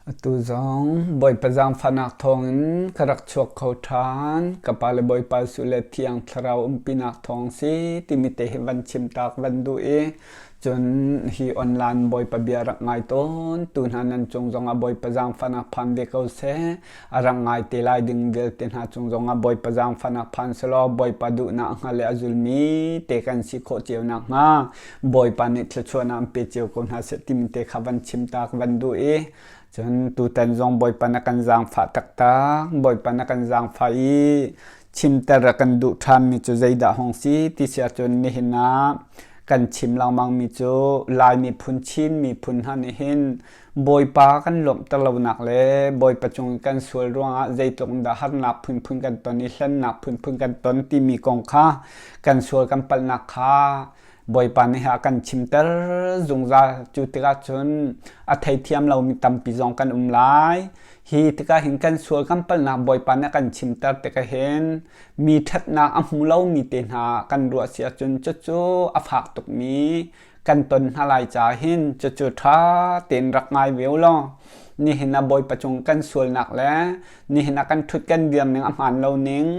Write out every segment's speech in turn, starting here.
Atu zong Bawipa zaangfahnak thawngin ka rak chuak kho ṭhan. Ka pa le Bawipa Jesuh le Thiang Thlarau umpinak thawng si timi te hi van chimtak van duh i cun hi online Bawipa bia rak ngai tawn tu hna nan cung zongah Bawipa zaangfahnak phan ve ko seh. A rak ngai te lai ding vialte hna cung zongah Bawipa zaangfahnak phan selaw Bawipa duhnak hngal le a zulmi te kan si khawh cio nakhnga Bawipa nih thluachuahnak an pe cio ko hna seh timi te kha van chimtak van duh i cun tutan zong Bawipa na kan zaangfah taktak Bawipa na kan zaangfah i chimter a kan duh ṭhanmi cu zeidah hong si ti si ahcun nihin ah kan chim lengmangmi cu Lai miphun Chin miphun hna nih hin Bawipa kan lawmhter lonak le Bawipa cung kan sual ruangah zeitluk in dah harnak phunphun kan ton i hlennak phunphun kan ton timi kong kha kan sual kan palhnak kha Bawipa nih a kan chimter zungzal. Cu tikah cun a theithiam lomi tampi zong kan um lai. Hi tikah hin kan sual kan palhnak Bawipa nih a kan chimter tikah hin mi ṭhatnak a hmu lomi te hna kan ruah si ahcun cucu a fak tukmi kan ton hna lai caah hin cucu ṭha tein rak ngai ve u law nihin ah Bawipa cung kan sualnak le nihin ah kan ṭhut kan dir ning a hmaan lo ning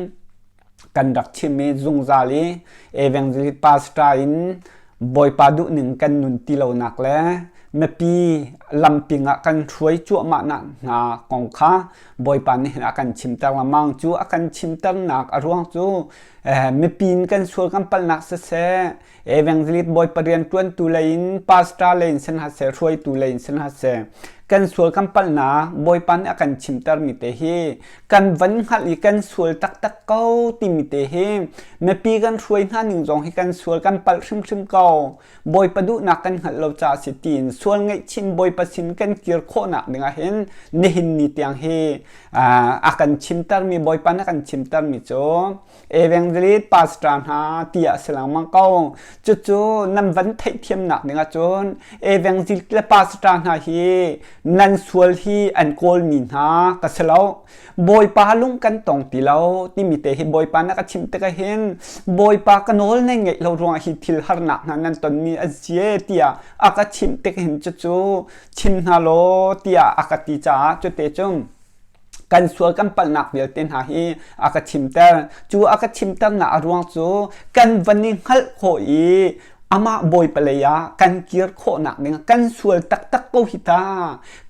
kan rak chim i zungzal i evangelist pastor in Bawipa duhning kan nun ti lonak le mipi lamping ah kan hruai cuahmah nak hna kong kha Bawipa nih hin a kan chimter lengmang cu a kan chimternak a ruang cu mipi in kan sual kan palhnak siseh Evangelist Bawipa rianṭuantu lei in pastor lei in sin hna seh hruaitu lei in sin hna seh kan sual kan palhnak Bawipa nih a kan chimtermi te hi kan van hngalh i kan sual taktak ko timi te hi mipi kan hruai hna ning zong hi kan sual kan palh hrimhrim ko Bawipa duhnak kan hngalh lo caah si tiin sual ngaihchim Bawipa sin kan kir khawhnak dingah hin nihin ni tiang hi a kan chimtermi Bawipa nih a kan chimtermi cu Evangelist pastor hna tiah si lengmang ko. Cucu nan van theihthiamnak ding ahcun evangelist le pastor hna hi nan sual hi an kawlmi hna ka si lo. Bawipa lung kan tong ti lo timi te hi Bawipa na ka chimh tikah hin Bawipa ka nawl nan ngeih lo ruangah hi thil harnak hna nan tonmi an si e tiah a ka chimh tik hin cucu chim hna law tiah a ka ti caah cute cun kan sual kan palhnak vialte hna hi a ka chimter cu a ka chimternak a ruang cu kan van i hngalh khawh i amah bawipa lei ah kan kir khawhnak ding kan sual taktak ko hi ta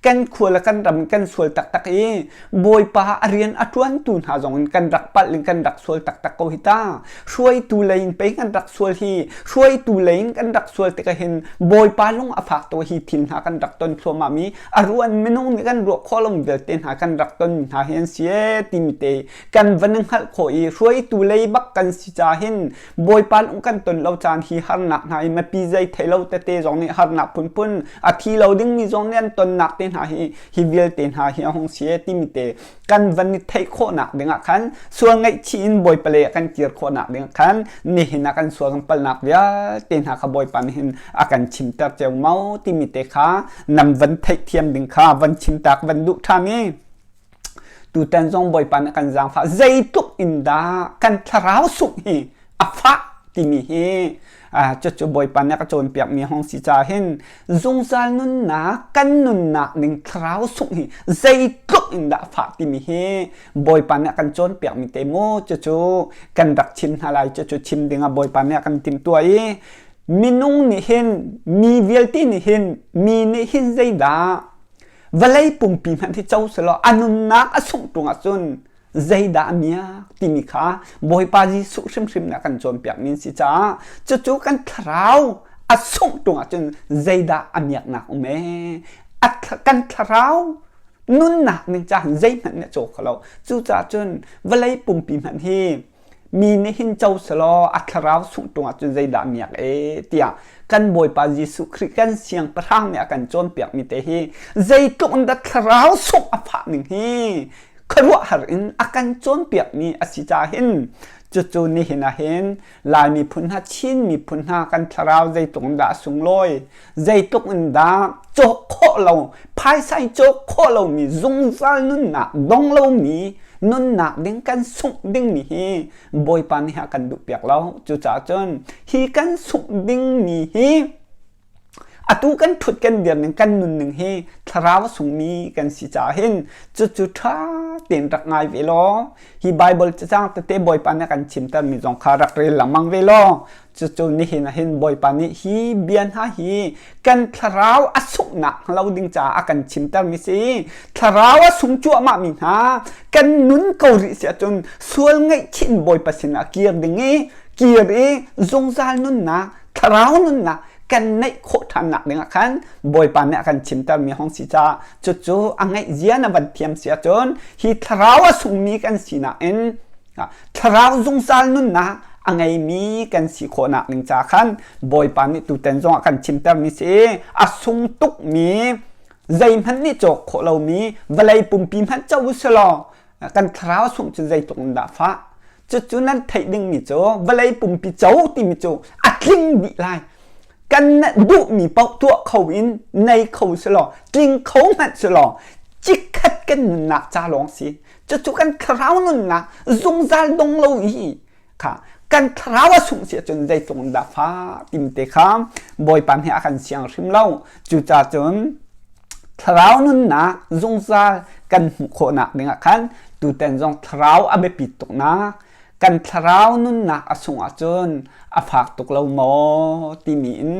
kan khua le kan ram kan sual taktak i bawipa a rian a ṭuantu hna zong in kan rak palh in kan rak sual taktak ko hi ta hruaitu lei in pei kan rak sual hi hruaitu lei in kan rak sual tikah hin bawipa lung a fak to hi thil hna kan rak ton thluahmah mi a ruan minung nih kan ruah khawh lomi vialte hna kan rak ton hna hi an si ee timi te kan van hngalh khawh i hruaitu lei bak kan si ca hin bawipa lung kan ton lo caan hi harnak hna i mipi zei thei lo tete zong nih harnak phunphun a thi lo dingmi zong nih an tonnak te hna hi hi vialte hna hi a hung si ee timi te kan van i theih khawhnak dingah khan sual ngaihchih in Bawipa lei ah kan kir khawhnak ding khan nihin ah kan sual kan palnak vialte hna kha Bawipa nih hin a kan chimter ceumau timi te kha nan van theihthiam ding kha van chimtak van duh ṭhan i tutan zong Bawipa nih kan zaangfah zeitluk in dah kan thlarau sungh hi a fah timi hi cucu Bawipa nih a ka cawnpiakmi hong si ca hin zungzal nunnak kan nunnak ning thlarau sungh hi zeitluk in dah fah timi hi Bawipa nih a kan cawnpiakmi te mu cucu kan rak chim hna lai cucu chim dingah Bawipa nih a kan timhtuah i minung nih hin mi vialte nih hin mi nih hin zeidah vawlei pumpi hmanh hi co selaw a nunnak a sungh ṭung ahcun zeidah a miak timi kha Bawipa Jesuh hrimhrim nih a kan cawnpiakmi an si caah cucu kan thlarau a sungh ṭung ahcun zeidah a miaknak um ee kan thlarau nunnak ning caah zeihmanh nih a caw kho lo cucaah cun vawlei pumpi hmanh hi mi nih hin co selaw a thlarau sungh ṭung ahcun zeidah miak ee tiah kan Bawipa Jesuh Khrih kan siangpahrang nih a kan cawnpiakmi te hi zeitluk in dah thlarau sungh a fah ning hi khuaruahhar in a kan cawnpiakmi a si caah hin cucu nihin ah hin Lai miphun hna Chin miphun hna kan thlarau zeitluk in dah a sunglawi zeitluk in dah cawk khawh lo phaisa in cawk khawh lomi zungzal nunnak dong lomi nunnak ding kan sungh dingmi hi Bawipa nih a kan duhpiak lo cucaah cun hi kan sungh dingmi hi. Atu kan ṭhut kan dir ning kan nun ning hi thlarau a sungmi kan si caah hin cucu ṭha tein rak ngai ve law hi Bible cacang tete Bawipa nih a kan chimtermi zong kha rak rel lengmang ve law cucu nihin ah hin Bawipa nih hi bia hna hi kan thlarau a sunghnak lo ding caah a kan chimtermi si. Thlarau a sung cuahmahmi hna kan nun ko rih si ahcun sual ngaihchih in Bawipa sinah kir ding i kir i zungzal nunnak thlarau nunnak kan neih khawh ṭhannak dingah khan Bawipa nih a kan chimtermi hong si caah cucu a ngeih zia na van thiam si ahcun hi thlarau a sungmi kan sinak in thlarau zungzal nunnak a ngeimi kan si khawhnak ding ca khan Bawipa nih tutan zong a kan chimtermi si a sung tukmi zeihmanh nih cawk khawh lomi vawlei pumpi hmanh co u selaw kan thlarau sungh cu zeitluk in dah fah cucu nan theih dingmi cu vawlei pumpi co timi cu a tling dih lai kan duhmi paoh tuah kho in nei kho si law tling kho hmanh si law chikkhat kan nunnak ca lawng si cucu kan thlarau nunnak zungzal dong lo i kha kan thlarau a sungh si ahcun zeitluk in dah fa tim te kha Bawipa nih a kan siang hrim lo cucaah cun thlarau nunnak zungzal kan hmuh khawhnak dingah khan tutan zong thlarau a biapit tuknak kan thlarau nunnak a sungh ahcun a fak tuk lo maw timi in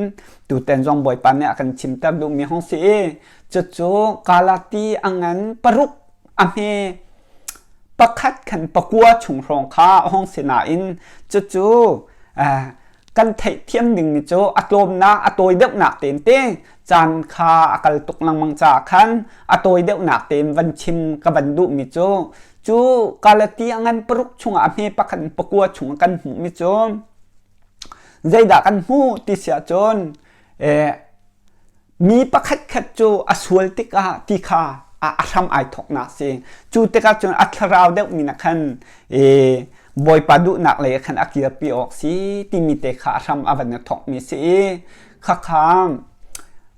tutan zong Bawipa nih a kan chimter duhmi hong si i cucu Galati a ngan paruk a hme pakhat khan pakua chung hrawng kha a hong si nain cucu kan theihthiam dingmi cu a tlawmnak a tawi deuhnak tein te caan kha a kal tuk lengmang caah khan a tawi deuhnak tein van chim ka van duhmi cu cu Galati a ngan paruk chungah a hme pakhat in pakua chungah kan hmuhmi cu zeidah kan hmuh ti si ahcun Mi pakhatkhat cu a sual tikah ti kha a hram ai thawknak si. Cu tikah cun a thlarau deuhmi na khan e, Bawipa duhnak lei ah khan a kirpi awk si timi te kha a hram a van i thawkmi si i khakha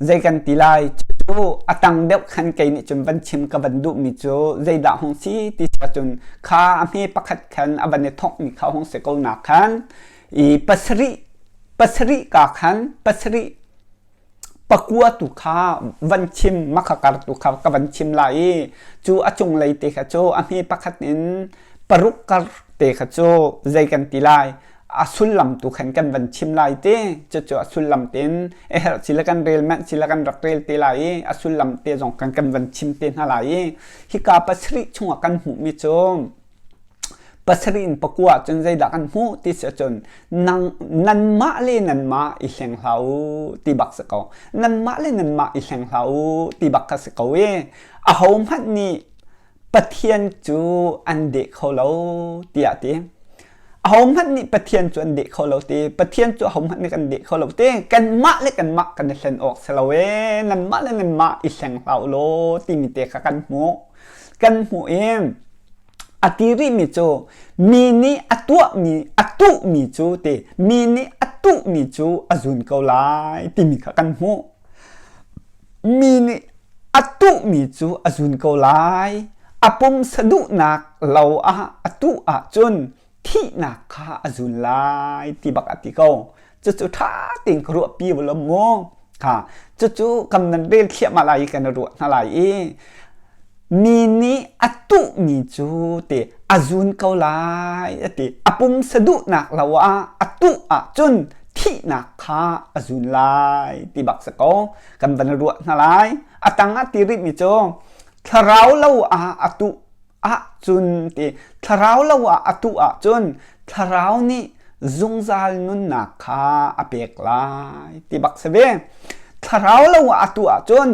zei kan ti lai cu a tang deuh khan kei nih cun van chim ka van duhmi cu zeidah hung si ti cun kha a hme pakhat khan a van i thawkmi kha hung si ko nak khan i pasarih pasarih ka khan pasarih Pakua tu kha van chim makhakar tu kha ka van chim lai i cu a cunglei te kha cu a hme pakhat in paruk kar te kha cu zei kan ti lai a sullam tu khan kan van chim lai te cucu a sullam tein a herh si le kan rel manh si le kan rak rel te lai i a sullam te zong kan kan van chim te hna lai i hika pasarih chungah kan hmuhmi cu Pasarih in pakua ahcun zeidah kan hmuh ti si ahcun nang nanmah le nanmah i hleng hlah u ti bak si ko. Nanmah le nanmah i hleng hlah u ti bak kha si ko i ahohmanh nih Pathian cu an deh kho lo tiah ti. Ahohmanh nih Pathian cu an deh kho lo ti. Pathian cu ahohmanh nih kan deh kho lo ti. Kanmah le kanmah kan i hlen awk si lo ee. Nanmah le nanmah i hleng hlah u law timi te kha kan hmuh. Kan hmuh i A ti rihmi cu mi nih a tuahmi a tuhmi cu ti mi nih a tuhmi cu a zun ko lai timi kha kan hmuh. Mi nih a tuhmi cu a zun ko lai. A pumsa duhnak lo ah a tuh ahcun thihnak kha a zun lai ti bak a ti ko. Cucu ṭha tein ka ruahpi u law mu. Ha, cucu kan nan rel thliahmah lai i kan ruah hna lai i mi nih a tuhmi cu ti a zun ko lai a ti. A pumsa duhnak lo ah a tuh ahcun thihnak kha a zun lai ti bak si ko. Kan van ruah hna lai. A tang ah ti rihmi cu thlarau lo ah a tuh ahcun ti thlarau lo ah a tuh ahcun thlarau nih zungzal nunnak kha a pek lai ti bak si ve. Thlarau lo ah a tuh ahcun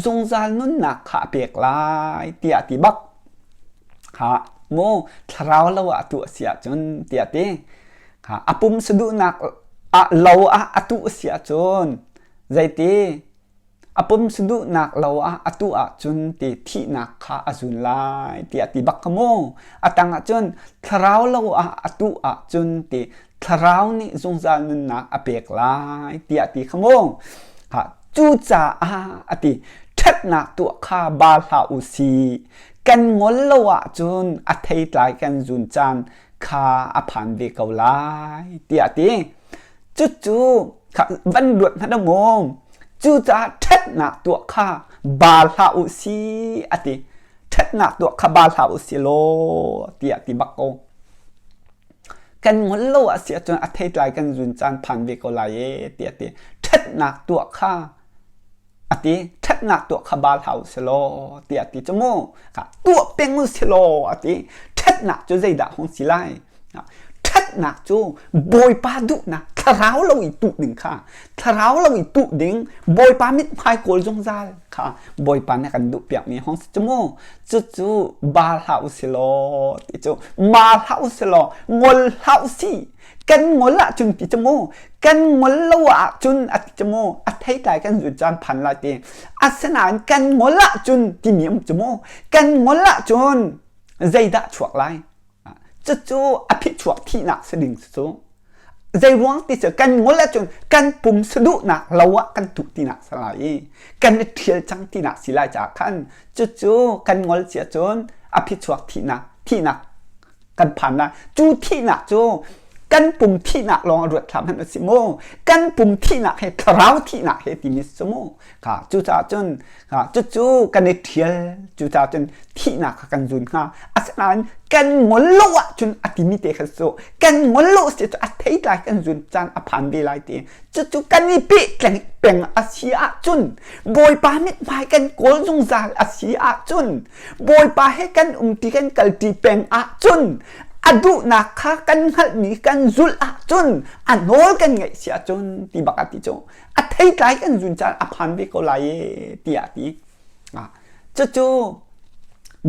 zungzal nunnak kha a pek lai tiah ti bak. Ha mu thlarau lo ah a tuh a si ahcun tiah ti. Ha a pum saduhnak ah lo ah a tuh a si ahcun zeiti A pum saduhnak lo ah a tuh ahcun ti thihnak kha a zun lai tiah ti bak kha mu. A tang ahcun thlarau lo ah a tuh ahcun ti thlarau nih zungzal nunnak a pek lai tiah ti kha mu. Ha, cucaah a ti ṭhatnak tuah kha ba hlah u sih. Kan ngol lo ahcun a theitlai kan zun caan kha a phan ve ko lai tiah a ti. Cucu van luat hmanh mu. Cucaah ṭhatnak tuah kha baal hlah u si a ti. Ṭhatnak tuah kha baal hlah u si law tiah ti bak ko. Kan ngol lo a si ahcun a theitlai kan zun caan phan ve ko lai e tiah ti. Ṭhatnak tuah kha a ti. Ṭhatnak tuah kha baal hlah u si law tiah ti cu mu. Tuah peng u si law a ti. Ṭhatnak cu zeidah hung si lai? Ṭhatnak cu Bawipa duhnak thlarau lo i tuh ding kha thlarau lo i tuh ding Bawipa mithmai kawl zungzal kha Bawipa nih a kan duhpiakmi hong si cu mu. Cucu ba hlah u si law ti cu ma hlah u si law ngol hlah u si kan ngol ahcun ti cu mu kan ngol lo ahcun a ti cu mu a theitlai kan zun caan phan lai ti asinain kan ngol ahcun timi um cu mu kan ngol ahcun zeidah chuak lai Cucu a phichuak thihnak si ding cu zeiruang ti cu kan ngol ahcun kan pum saduhnak lo ah kan tuh tinak si lai i kan i ṭhial cang tinak si lai caah khan cucu kan ngol si ahcun a phichuak thihnak thihnak kan phan lai. Cu thihnak cu kan pum thihnak lawng a ruat hlah hmanh a si mu. Kan pum thihnak he thlarau thihnak he timi si cu mu. Kha cucaah cun cucu kan i ṭhial cucaah cun thihnak kha kan zun hnga asinain kan ngol lo ahcun a timi te kha cu kan ngol lo si cu a theitlai kan zun caan a phan ve lai ti cucu kan i pehtleng peng a si ahcun Bawipa mithmai kan kawl zungzal a si ahcun Bawipa he kan umti kan kalṭi peng ahcun a duhnak kha kan hngalhmi kan zulh ahcun a nawl kan ngaih si ahcun ti bak a ti cu a theitlai kan zun caan a phan ve ko lai e tiah a ti. Cucu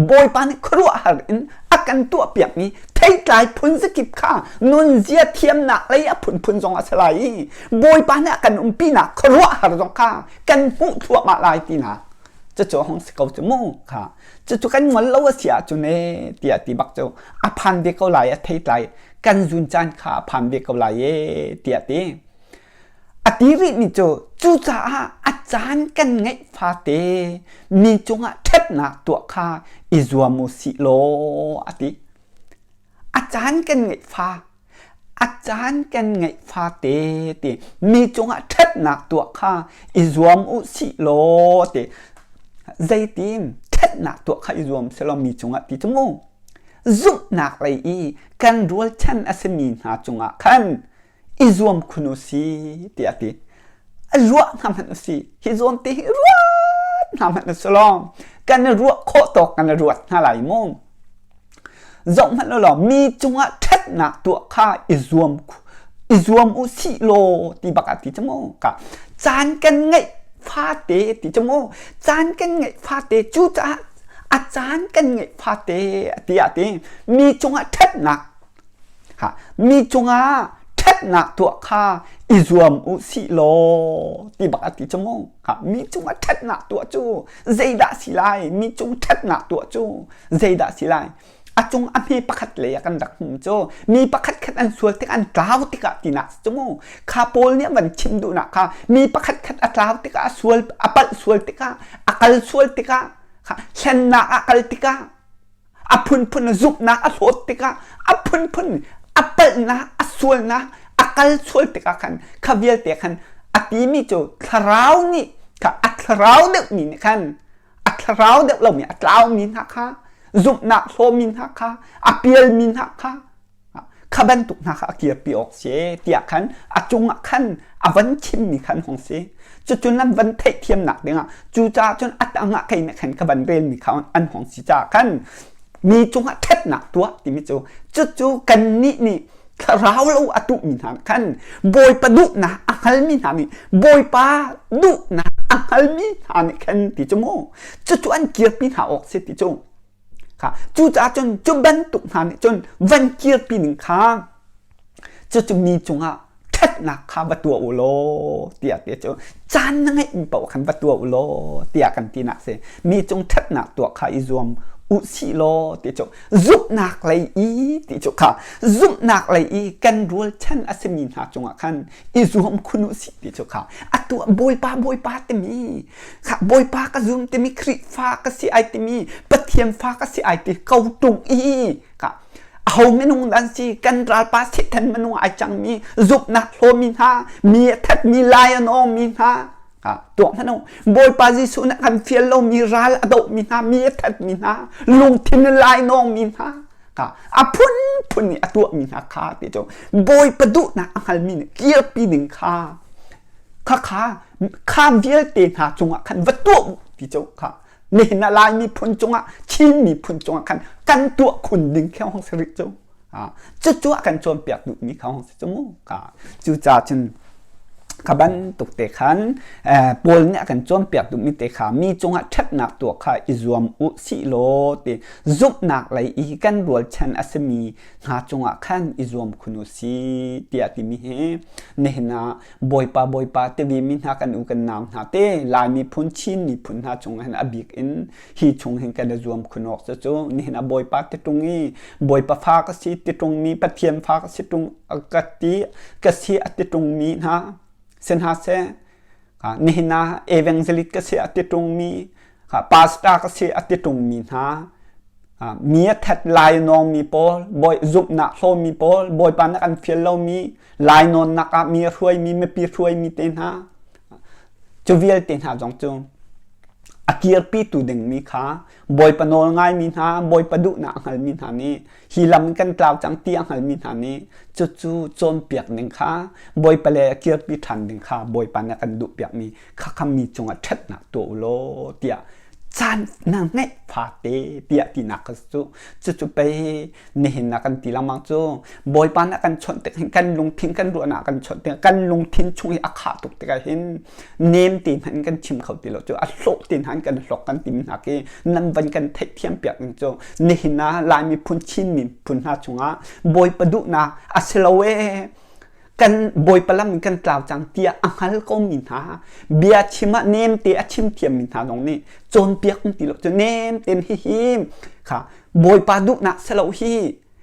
Bawipa nih khuaruahhar in a kan tuahpiakmi theitlai phun zakip kha nunzia thiamnak lei a phunphun zong a si lai i Bawipa nih a kan umpinak khuaruahhar zong kha kan hmuh thluahmah lai tinak cucu hong si ko cu mu kha cucu kan ngol lo a si ahcun e tiah ti bak cu a phan ve ko lai a theitlai kan zun caan kha a phan ve ko lai e tiah ti A ti rihmi cu cucaah a caan kan ngeih fate mi cungah ṭhatnak tuah kha i zuam u sih law a ti. A caan kan ngeih fa, a caan kan ngeih fate ti mi cungah ṭhatnak tuah kha i zuam u sih law ti. Zeitin ṭhatnak tuah kha i zuam selaw mi cungah ti cu mu. Zumhnak lei i kan rualchan a simi hna cungah khan i zuam khun u si tiah a ti. A ruah hna hmanh u si. Hi zawn te hi ruat hna hmanh u si law kan i ruah khawh tawk kan i ruat hna lai mu. Zoh hmanh u law mi cungah ṭhatnak tuah kha i zuam i zuam u sih law ti bak ah ti cu mu. Ka caan kan ngeih fate ti cu mu. Caan kan ngeih fate cucaah a caan kan ngeih fate ti ah ti mi cungah ṭhatnak Mi cungah ṭhatnak tuah kha i zuam u sih law ti bak a ti cu mu. Mi cungah ṭhatnak tuah cu zeidah si lai? Mi cung ṭhatnak tuah cu zeidah si lai? A cung a hme pakhat lei ah kan rak hmu cu mi pakhat khat an sual tik an tlau tikah tinak cu mu. Kha Paul nih a van chim duhnak kha mi pakhat khat a tlau tikah a sual a palh sual tikah a kal sual tikah hlennak ah kal tikah a phunphun zumhnak a hlawt tikah a phunphun a palhnak a sualnak a kal sual tikah khan kha vialte khan a timi cu thlarau nih kha a thlarau deuhmi nih khan a thlarau deuh lomi a tlaumi hna kha zumhnak hlawmi hna kha a pialmi hna kha Kha bantuk hna kha a kirpi awk si tiah khan a cungah khan a van chimmi khan hung si. Cucun an van theihthiamnak dingah cucaah cun a tangah kei nih khan ka van relmi kha an hung si caah khan mi cungah ṭhatnak tuah timi cu cucu kannih nih thlarau lo a tuhmi hna khan Bawipa duhnak a hngalmi hna nih Bawipa duhnak a hngalmi hna nih khan ti cu mu cucu an kirpi hna awk si ti cu Kha cucaah cun cu bantuk hna nih cun van kirpi ning kha cucu mi cungah ṭhatnak kha va tuah u law tiah ti cu caan na ngeihmi paoh khan va tuah u law tiah kan tinak si mi cung ṭhatnak tuah kha i zuam u sih law ti cu zumhnak lei i ti cu kha zumhnak lei i kan rualchan a simi hna cungah khan i zuam khun u sih ti cu kha a tuah bawipa bawipa timi Khah Bawipa ka zum timi Khrihfa ka si ai timi Pathian fa ka si ai ti ko tung i ka aho minung dan si kan ralpa Satan minung ai cangmi zumhnak hlawmi hna mi a thatmi lai a nawngmi hna. Tuah hmanh u. Bawipa Jesuh nih a kan fial lomi ral a dohmi hna, mi a thatmi hna, lungthin lainawngmi hna, a phunphun nih a tuahmi hna kha ti cu Bawipa duhnak a hngalmi nih kirpi ding kha khakha kha vialte hna cungah khan va tuah u ti cu kha nihin ah Lai miphun cungah Chin miphun cungah khan kan tuah khun ding khi hong si rih cu. Cucu a kan cawnpiak duhmi kha hong si cu mu. Cucaah cun kha bantuk te khan Paul nih a kan cawnpiak duhmi te kha mi cungah ṭhatnak tuah kha i zuam u sih law ti zumhnak lei i kan rualchan a simi hna cungah khan i zuam khun u si tiah timi hi nihin ah Bawipa Bawipa timi mi hna kan u kan nau hna te Lai miphun Chin miphun hna cungah hin a bik in hi chung hin kan i zuam khun awk cu nihin ah Bawipa ti ṭung i Bawipa fa ka si ti ṭung mi Pathian fa ka si ṭung ka ti ka si a ti ṭung mi hna si hna seh nihin ah evangelist ka si a ti ṭung mi pastor ka si a ti ṭung mi hna mi a that lai nawng mi pawl bawi zumhnak hlaw mi pawl Bawipa nih an fial lomi lainawnnak ah mi a hruai mi mipi hruai mi te hna cu vialte hna zong cu A kirpitu dingmi kha Bawipa nawl ngaimi hna, Bawipa duhnak a hngalmi hna nih hi lam in kan tlau cang ti a hngalmi hna nih cucu cawnpiak ning kha Bawipa le a kirpi ṭhan ding kha Bawipa nih a kan duhpiakmi khakha mi cungah ṭhatnak tuah u law tiah caan na ngeih fate tiah tinak kha cu cucu pei nihin ah kan ti lengmang cu Bawipa nih a kan chawnh tik hin kan lungthin kan ruahnak kan chawnh tik kan lungthin chung i a khah tuk tikah hin nem te hmanh in kan chim kho ti lo cu a hlawh te hna in kan hlawk kan tim hna ki nan van kan theihthiam piak ning cu nihin ah Lai miphun Chin miphun hna chungah Bawipa duhnak a si lo ee kan Bawipa lam in kan tlau cang tiah a hngal ko mi hna bia chim ah nem te a chim thiam mi hna zong nih cawnpiak um ti lo cu nem tein hihi kha Bawipa duhnak si lo hi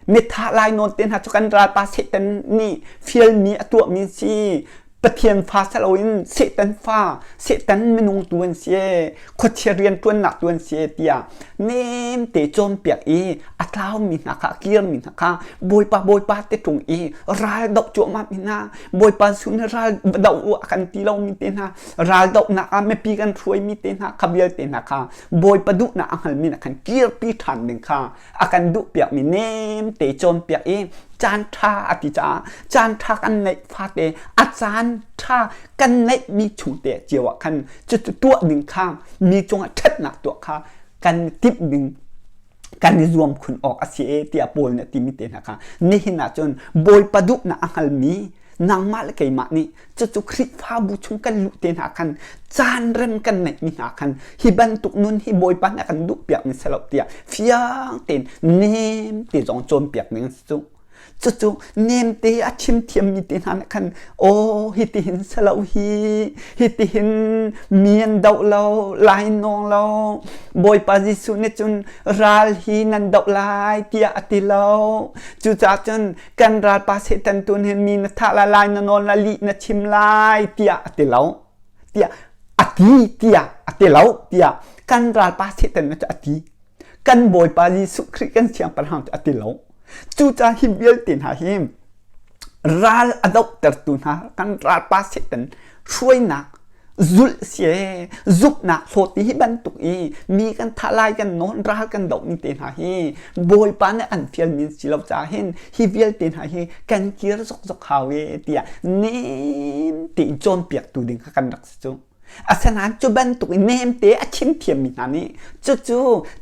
mitha lai nawn te hna cu kan ralpa Satan nih fialmi a tuahmi si Pathian fa si loin Satan fa Satan minung tu an si khuachia rianṭuannak tu an si tiah nem te cawnpiak i a tlaumi hna kha a kirmi hna kha Bawipa Bawipa te ṭung i ral doh cuahmah mi hna Bawipa sun ral doh u a kan ti lomi te hna ral dohnak ah mipi kan hruaimi te hna kha vialte hna kha Bawipa duhnak a hngalmi na khan kirpi ṭhan ding kha a kan duhpiakmi nem te cawnpiak i caan ṭha a ti caah caan ṭha kan neih fate a caan ṭha kan neihmi chung te cio ah khan cucu tuah ding kha mi cungah ṭhatnak tuah kha kan timh ding kan i zuam khun awk a si e tiah Paul nih a timi te hna kha nihin ah cun Bawipa duhnak a hngalmi nangmah le keimah nih cucu Khrihfabu chung kan luh te hna khan caan rem kan neihmi hna khan hi bantuk nun hi Bawipa nih a kan duhpiak mi si lo tiah fiang tein nem te zong cawnpiak ning si cu cucu nem te a chim thiammi te hna nih khan aw hi tihin si lo hi hi tihin mi an doh lo lai nawng lo Bawipa Jesuh nih cun ral hi nan doh lai tiah a ti lo cucaah cun kan ralpa Satan tu nih mi na thah lai lai na nawl la lih na chim lai tiah a ti lo tiah a ti tiah a ti lo tiah kan ralpa Satan cu a ti kan Bawipa Jesuh Khrih kan siangpahrang cu a ti lo cucaah hi vialte hna hi ral a dohtertu hna kan ralpa Satan hruainak zulh si zumhnak hlawt hi bantuk i mi kan thah lai kan nawn ral kan doh mi te hna hi bawipa nih an fial mi si lo caah hin hi vialte hna hi kan kir zokzok hau e tiah nem tein cawnpiaktu ding kha kan rak si cu asinain cu bantuk i nem te a chim thiam mi hna nih cucu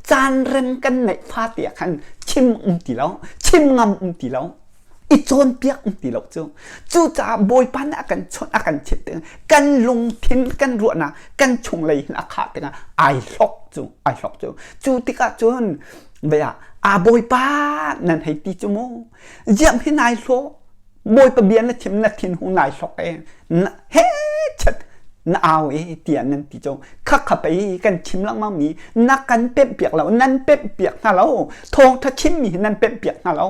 caan rem kan neih fa te ah khan chim um ti lo chim ngam um ti lo i cawnpiak um ti lo cu cucaah bawipa nih a kan chawnh a kan chimh tikah kan lungthin kan ruahnak kan chunglei hin a khah tikah ai hlok cu ai hlok cu cu tikah cun vei ah a bawipa nan hei ti cu mu ziam hi nai hlawh bawipa bia na chim na thin hung nai hlok e he chat na au e tiah nan ti cu kha kha pei kan chim lengmang mi na kan pemh piak lo nan pemh piak hna lo thawngtha chim mi hi nan pemh piak hna lo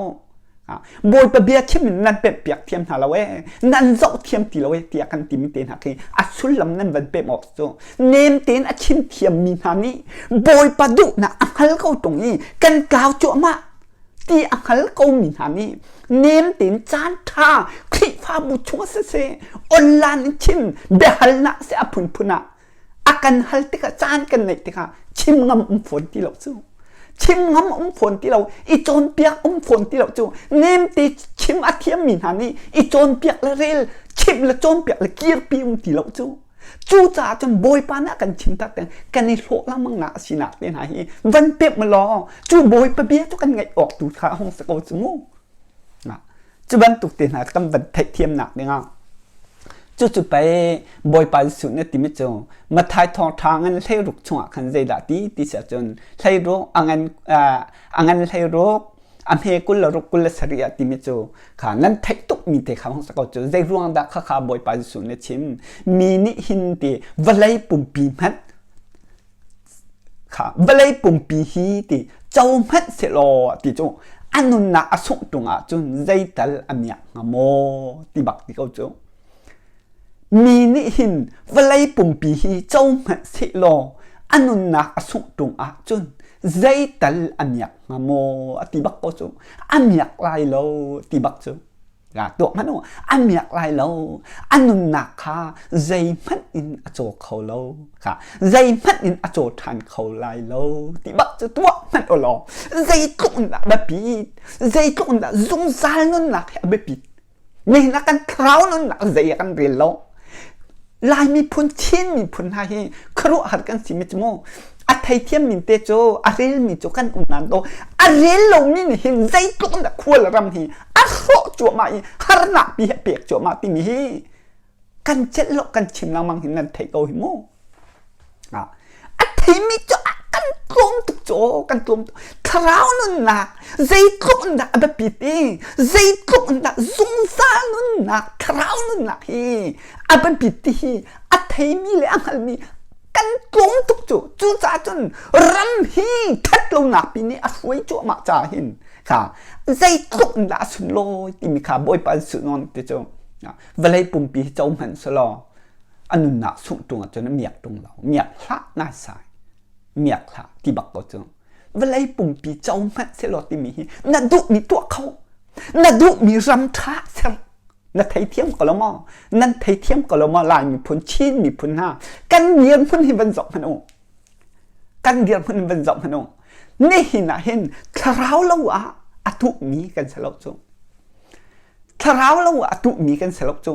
Bawipa bia chim in nan pemh piak thiam hna lo ee nan zoh thiam ti lo ee tiah kan timi te hna khi a sullam nan van pemh awk cu nem tein a chim thiam mi hna nih Bawipa duhnak a hngal ko tung i kan tlau cuahmah. ti a hngal komi hna nih nem tein caan ṭha Khrihfabu chung siseh online in chim biahalnak seh a phunphun ah a kan hal tikah caan kan neih tikah chim ngam um fawn ti lo cu chim ngam um fawn ti lo i cawnpiak um fawn ti lo cu nemte chim a thiammi hna nih i cawnpiak le rel chimh le cawnpiak le kirpi um ti lo cu cucaah cun bawipa nih a kan chim tak ten kan i hlawh lengmang nak a sinak te hna hi van pemh law cu bawipa bia cu kan ngaih awk tu kha hung si ko cu mu Cu bantuk te hna kan van theihthiamnak dingah cucu pei Bawipa Jesuh nih timi cu Matthai thawngṭha ngan hleiruk chungah khan zeidah ti ti si ahcun hleiruk a ngan a ngan hleiruk a hme 26 27 ah timi cu kha nan theih tukmi te kha hung si ko cu zei ruang dah khakha Bawipa Jesuh nih chim mi nih hin ti vawlei pumpi hmanh Kha vawlei pumpi hi ti co hmanh sehlaw ti cu a nunnak a sungh ṭung ahcun zeital a miak hnga maw ti bak ti ko cu. Mi nih hin vawlei pumpi hi co hmanh sehlaw a nunnak a sungh ṭung ahcun zeital a miak hnga maw a ti bak ko cu. A miak lai lo ti bak cu. Tuah hmanh u, a miak lai lo. A nunnak kha zeihmanh in a caw kho lo. Kha zeihmanh in a caw ṭhan kho lai lo. Ti bak cu tuah hmanh u law zeitluk in dah biapit, zeitluk in dah zungzal nunnak hi a biapit. Nihin ah kan thlarau nunnak zei ah kan rel lo. Lai miphun, Chin miphun hna hi khuaruahhar kan si mi cu mu. A theithiam min te cu a relmi cu kan um nan do. A rel lomi nih hin zeitluk in dah khual ram hi a hrawh cuahmah i harnak pi hi a pek cuahmah timi hi kan celh lo kan chim lengmang hin nan theih ko hi mu. A theimi cu kan tlawm tuk cu kan tlawm tuk thlarau nunnak zeitluk in dah a biapit i zeitluk in dah zungzal nunnak thlarau nunnak hi a biapit ti hi a theimi le a hngalmi kan tlawm tuk cu cucaah cun ram hi that lonak pi nih a hruai cuahmah caah hin kha zeitluk in dah a sunlawi timi kha Bawipa sunawn ti cu vawlei pumpi hi co hmanh selaw a nunnak sungh ṭung ahcun a miak ṭung lo miak hlah naisai miak hlah ti bak ko cu vawlei pumpi co hmanh sehlaw timi hi na duhmi tuah kho na duhmi ram ṭha ser na theithiam ko lo maw nan theithiam ko lo maw Lai miphun Chin miphun hna kan dirhmun hi van zoh hmanh u kan dirhmun hin van zoh hmanh u nihin ah hin thlarau lo ah a tuhmi kan si lo cu Thlarau lo ah a tuhmi kan si lo cu.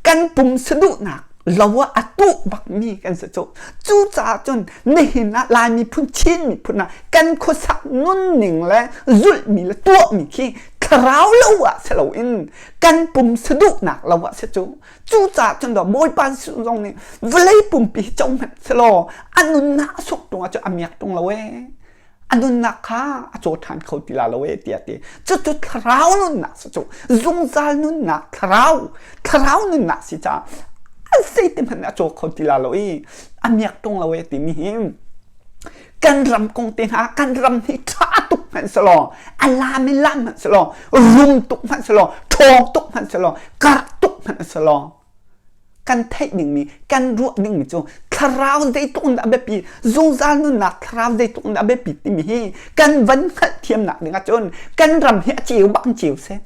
Kan pum saduhnak lo ah a tuh bakmi kan si cu. Cucaah cun nihin ah Lai miphun Chin miphun ah kan khuasak nunning le zulhmi le tuahmi khi thlarau lo ah si loin kan pum saduhnak lo ah si cu. Cucaah cun Bawipa Jesuh zong nih vawlei pumpi hi co hmanh selaw a nunnak a suk ṭung ah cun a miak ṭung lo ee. A nunnak kha a caw ṭhan kho ti la lo ee tiah ti. Cucu thlarau nunnak si cu zungzal nunnak thlarau thlarau nunnak si caah a zeiti hmanh a caw kho ti la lo i a miak ṭung lo ee timi hi kan ram kong te hna kan ram hi ṭha tuk hmanh selaw a lam in lam hmanh selaw rum tuk hmanh selaw ṭhawng tuk hmanh selaw karh tuk hmanh selaw kan theih dingmi kan ruah dingmi cu thlarau zeitluk in dah a biapi zungzal nunnak thlarau zeitluk in dah a biapi timi hi kan van hngalhthiamnak ding ahcun kan ram hi a ceu bak in ceu seh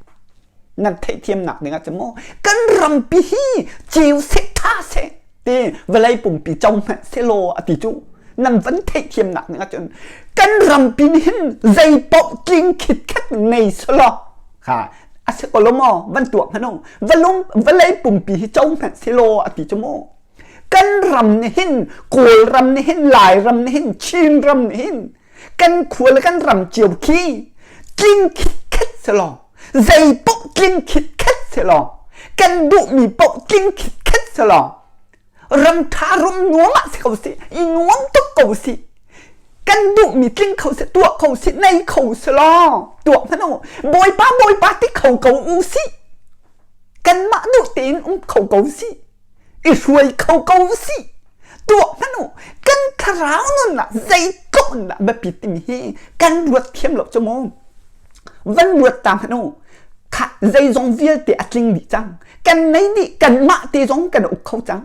nan theihthiamnak ding ahcun maw kan rampi hi ceu seh tha seh ti vawlei pumpi co hmanh selaw a ti cu nan van theihthiamnak ding ahcun kan rampi nih hin zei paoh tling khitkhet nei selaw kha a si ko lo maw van tuah hmanh u valung vawlei pumpi hi co hmanh selaw a ti cu mu kan ram nih hin kawl ram nih hin lai ram nih hin chin ram nih hin kan khua le kan ram cio khi tling khitkhet selaw zei paoh tling khitkhet selaw kan duhmi paoh tling khitkhet selaw ram ṭha rum nuam ah si ko sih i nuam tuk ko sih kan duhmi tling kho sih tuah kho sih nei kho si law tuah hmanh u bawipa bawipa ti kho ko u sih kanmah duh tein um kho ko sih i hruai kho ko sih tuah hmanh u kan thlarau nunnak zeitluk in dah biapi timi hi kan ruat thiam lo cu mu van ruat ta hmanh u kha zeizong vialte a tling dih cang kan nei dih kanmah te zong kan uk kho cang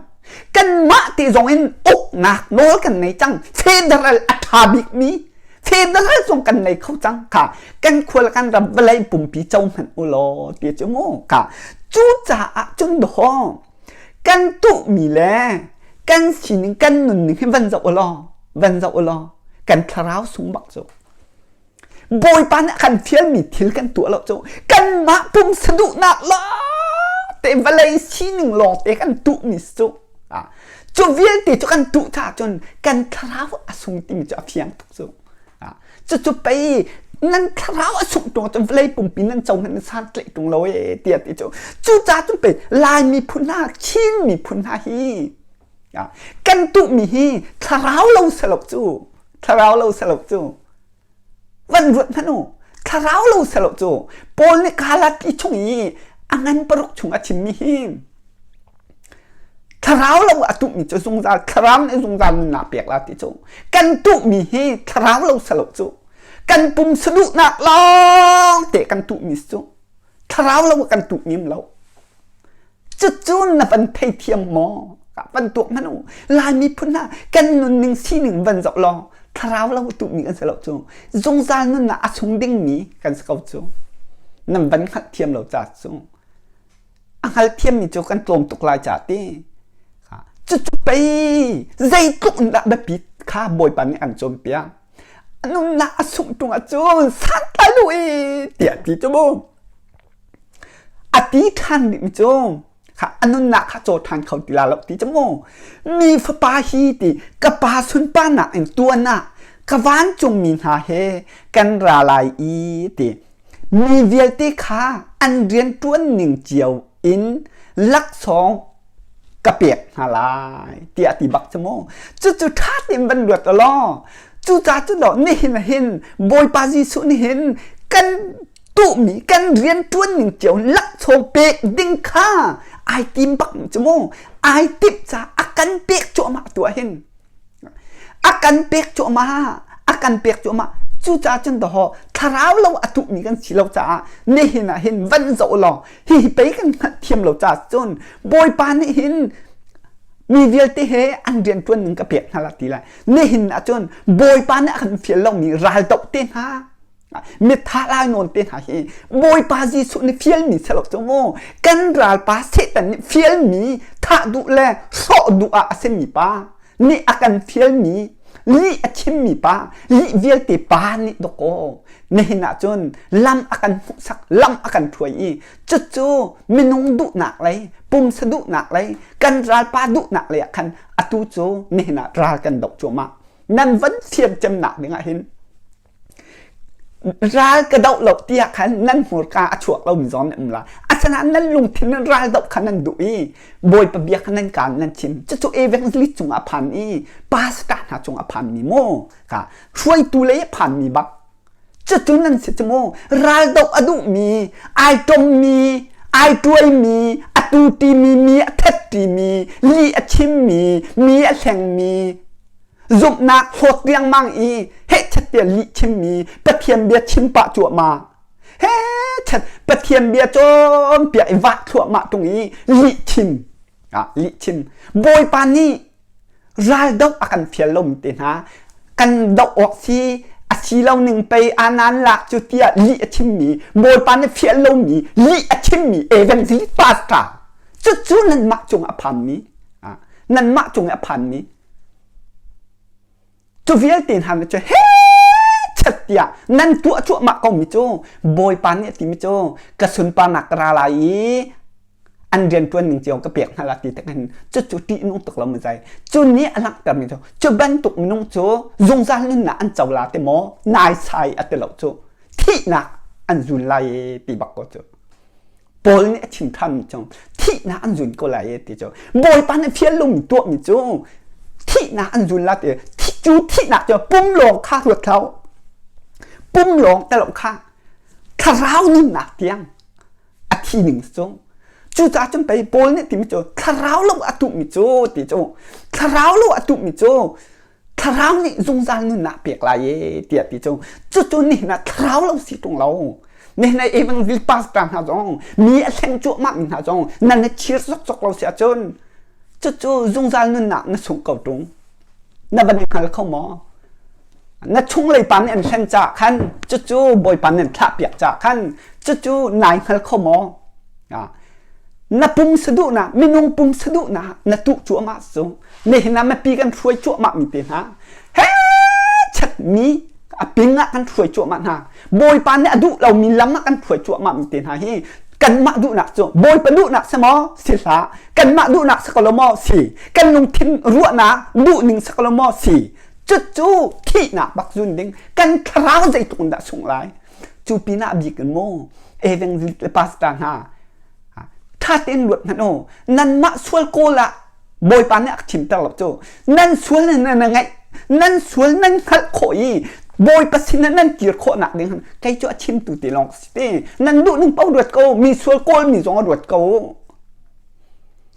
kanmah te zong in uknak nawl kan nei cang federal a ṭha bikmi. Federal zong kan nei kho cang kha kan khual kan ram vawlei pumpi co hmanh u law ti cu mu kha cucaah cun dawh kan tuhmi le kan sining kan nunning hi van zoh u law van zoh u law kan thlarau sung bak cu Bawipa nih a kan fialmi thil kan tuah lo cu kanmah pumsa duhnak lawng te vawlei sining lawng te kan tuhmi cu cu vialte cu kan tuh caah cun kan thlarau a sung timi cu a fiang tuk cu cucu pei nan thlarau a sungh ṭung ahcun vawlei pumpi nan co hmanh san tlaih ṭung lo ee tiah ti cu cucaah cun pei Lai miphun hna Chin miphun hna hi kan tuhmi hi thlarau lo selo cu thlarau lo selo cu van ruat hmanh u thlarau lo selo cu Paul nih Galati chung i a ngan paruk chung a chimmi hi thlarau lo a tuhmi cu zungzal thlarau nih zungzal nunnak pek la ti cu kan tuhmi hi thlarau lo selo cu kan pum saduhnak lawng te kan tuhmi cu thlarau lo kan tuh nim lo Cucu na van theithiam maw? Van tuak hmanh u. Lai miphun hna kan nunning sining van zoh law thlarau lo tuhmi kan si lo cu. Zungzal nunnak a sung dingmi kan si ko cu. Nan van hngalhthiam lo ca cu. A hngalthiammi cu kan tlawm tuk lai ca ti. Cucu pei zeitluk in dah biapit kha Bawipa nih an cawnpiak. A nunnak a sungh ṭung ahcun santlai lu i tiah ti cu mu. A ti ṭhan ding cu kha a nunnak kha caw ṭhan kho ti la lo ti cu mu. Mi fapa hi ti ka pa sunparnak in tuan ah ka vancungmi hna he kan ra lai i ti mi vialte kha an rian ṭuan ning cio in laksawng ka pek hna lai tiah ti bak cu mu cucu ṭha tein van ruat law cucaah cu dawh nihin hin Bawipa Jesuh nih hin kan tuhmi kan rian ṭuan ning cio laksawng pek ding kha ai tim bak cu mu ai timh ca a kan pek cuahmah tu ah hin a kan pek cuahmah a kan pek cuahmah cucaah cun dawh thlarau lo a tuhmi kan si lo caah nihin ah hin van zoh law hihi pei kan hngalhthiam lo caah cun Bawipa nih hin mi vialte he an rianṭuan ning ka pek hna la ti lai nihin ah cun Bawipa nih a kan fial lomi raldoh te hna mitha lai nawn te hna hi Bawipa Jesuh nih fialmi si lo cu mu kan ralpa Satan nih fialmi thah duh le hrawh duh ah a simi pa nih a kan fialmi lih a chimmi pa lih vialte pa nih dawkaw nihin ah cun lam a kan hmuhsak lam a kan hruai i cucu minung duhnak lei pumsa duhnak lei kan ralpa duhnak lei ah khan atu cu nihin ah ral kan doh cuahmah nan van fian cemnak ding ah hin Ral ka doh lo tiah khan nan hmurka a chuak lomi zong nan um lai. Asinain nan lungthin in ral doh kha nan duh i Bawipa bia kha nan kaan nan chim. Cucu evangelist cungah a phan i pastor hna cungah a phanmi maw ka hruaitu lei a phanmi bak. Cucu nan si cu mu ral doh a duhmi, ai ṭommi, ai tuaimi, a tutimi, mi a thatṭimi, lih a chimmi, mi a hlengmi, zumhnak hlawt riangmang i hehchet tiah lih chimmi Pathian bia chim pah cuahmah hehchet Pathian bia cawnpiak i vah thluahmah tung i lih chim ah lih chim Bawipa nih raldoh a kan fial lomi te hna kan doh awk si a si lo ning pei anan lak cu tiah lih a chimmi Bawipa nih fial lomi lih a chimmi evangelist pastor cucu nanmah cung a phanmi nanmah cung a phanmi Cu vialte hna nih cu he chat tiah nan tuah cuahmah komi cu Bawipa nih a timi cu ka sunparnak ka ra lai i an rianṭuan ning cio ka pek hna la ti tik hin cucu ṭihnung tuk lo mazai cu nih a langhtermi cu cu bantuk minung cu zungzal nunnak an co la ti maw naisai a ti lo cu thihnak an zul lai ti bak ko cu Paul nih a chim ṭhanmi cu thihnak an zun ko lai ti cu Bawipa nih fial lomi tuahmi cu thihnak an zun la ti cu thihnak cu pum lawng kha ruat hlah pum lawng te lo kha thlarau nunnak tiang a thi ning cu cucaah cun pei Paul nih timi cu thlarau lo a tuhmi cu ti cu thlarau lo a tuhmi cu thlarau nih zungzal nunnak pek lai e tiah ti cu cucu nihin ah thlarau lo si tung lo nihin ah evangel pastor hna zong mi a hleng cuahmah mi hna zong nan i chir zokzok lo si ahcun cucu zungzal nunnak na sung ko tung na van i hngal kho maw? Na chunglei pa nih an hlen caah khan cucu Bawipa nih an thlahpiak caah khan cucu nai hngal kho maw? Na pum saduhnak, minung pum saduhnak na tuh cuahmah cu nihin ah mipi kan hruai cuahmah mi te hna he chatmi a ping ah kan hruai cuahmah hna. Bawipa nih a duh lomi lam ah kan hruai cuahmah mi te hna hi kanmah duhnak cu Bawipa duhnak si maw? Si hlah. Kanmah duhnak si ko lo maw? Si. Kan lungthin ruahnak duhning si ko lo maw? Si. Cucu thihnak bak zun ding kan thlarau zeitluk in dah sungh lai. Cu pinah bik in mu evangelist le pastor hna ṭha tein luat hmanh u. Nanmah sual kawl ah Bawipa nih a ka chimter lo cu. Nan sual nan na ngaih nan sual nan hngalh khawh i Bawipa sinah nan kir khawhnak ding kei cu a chimtu te lawng ka si te. Nan duh ning paoh ruat ko mi sual kawl mi zong a ruat ko.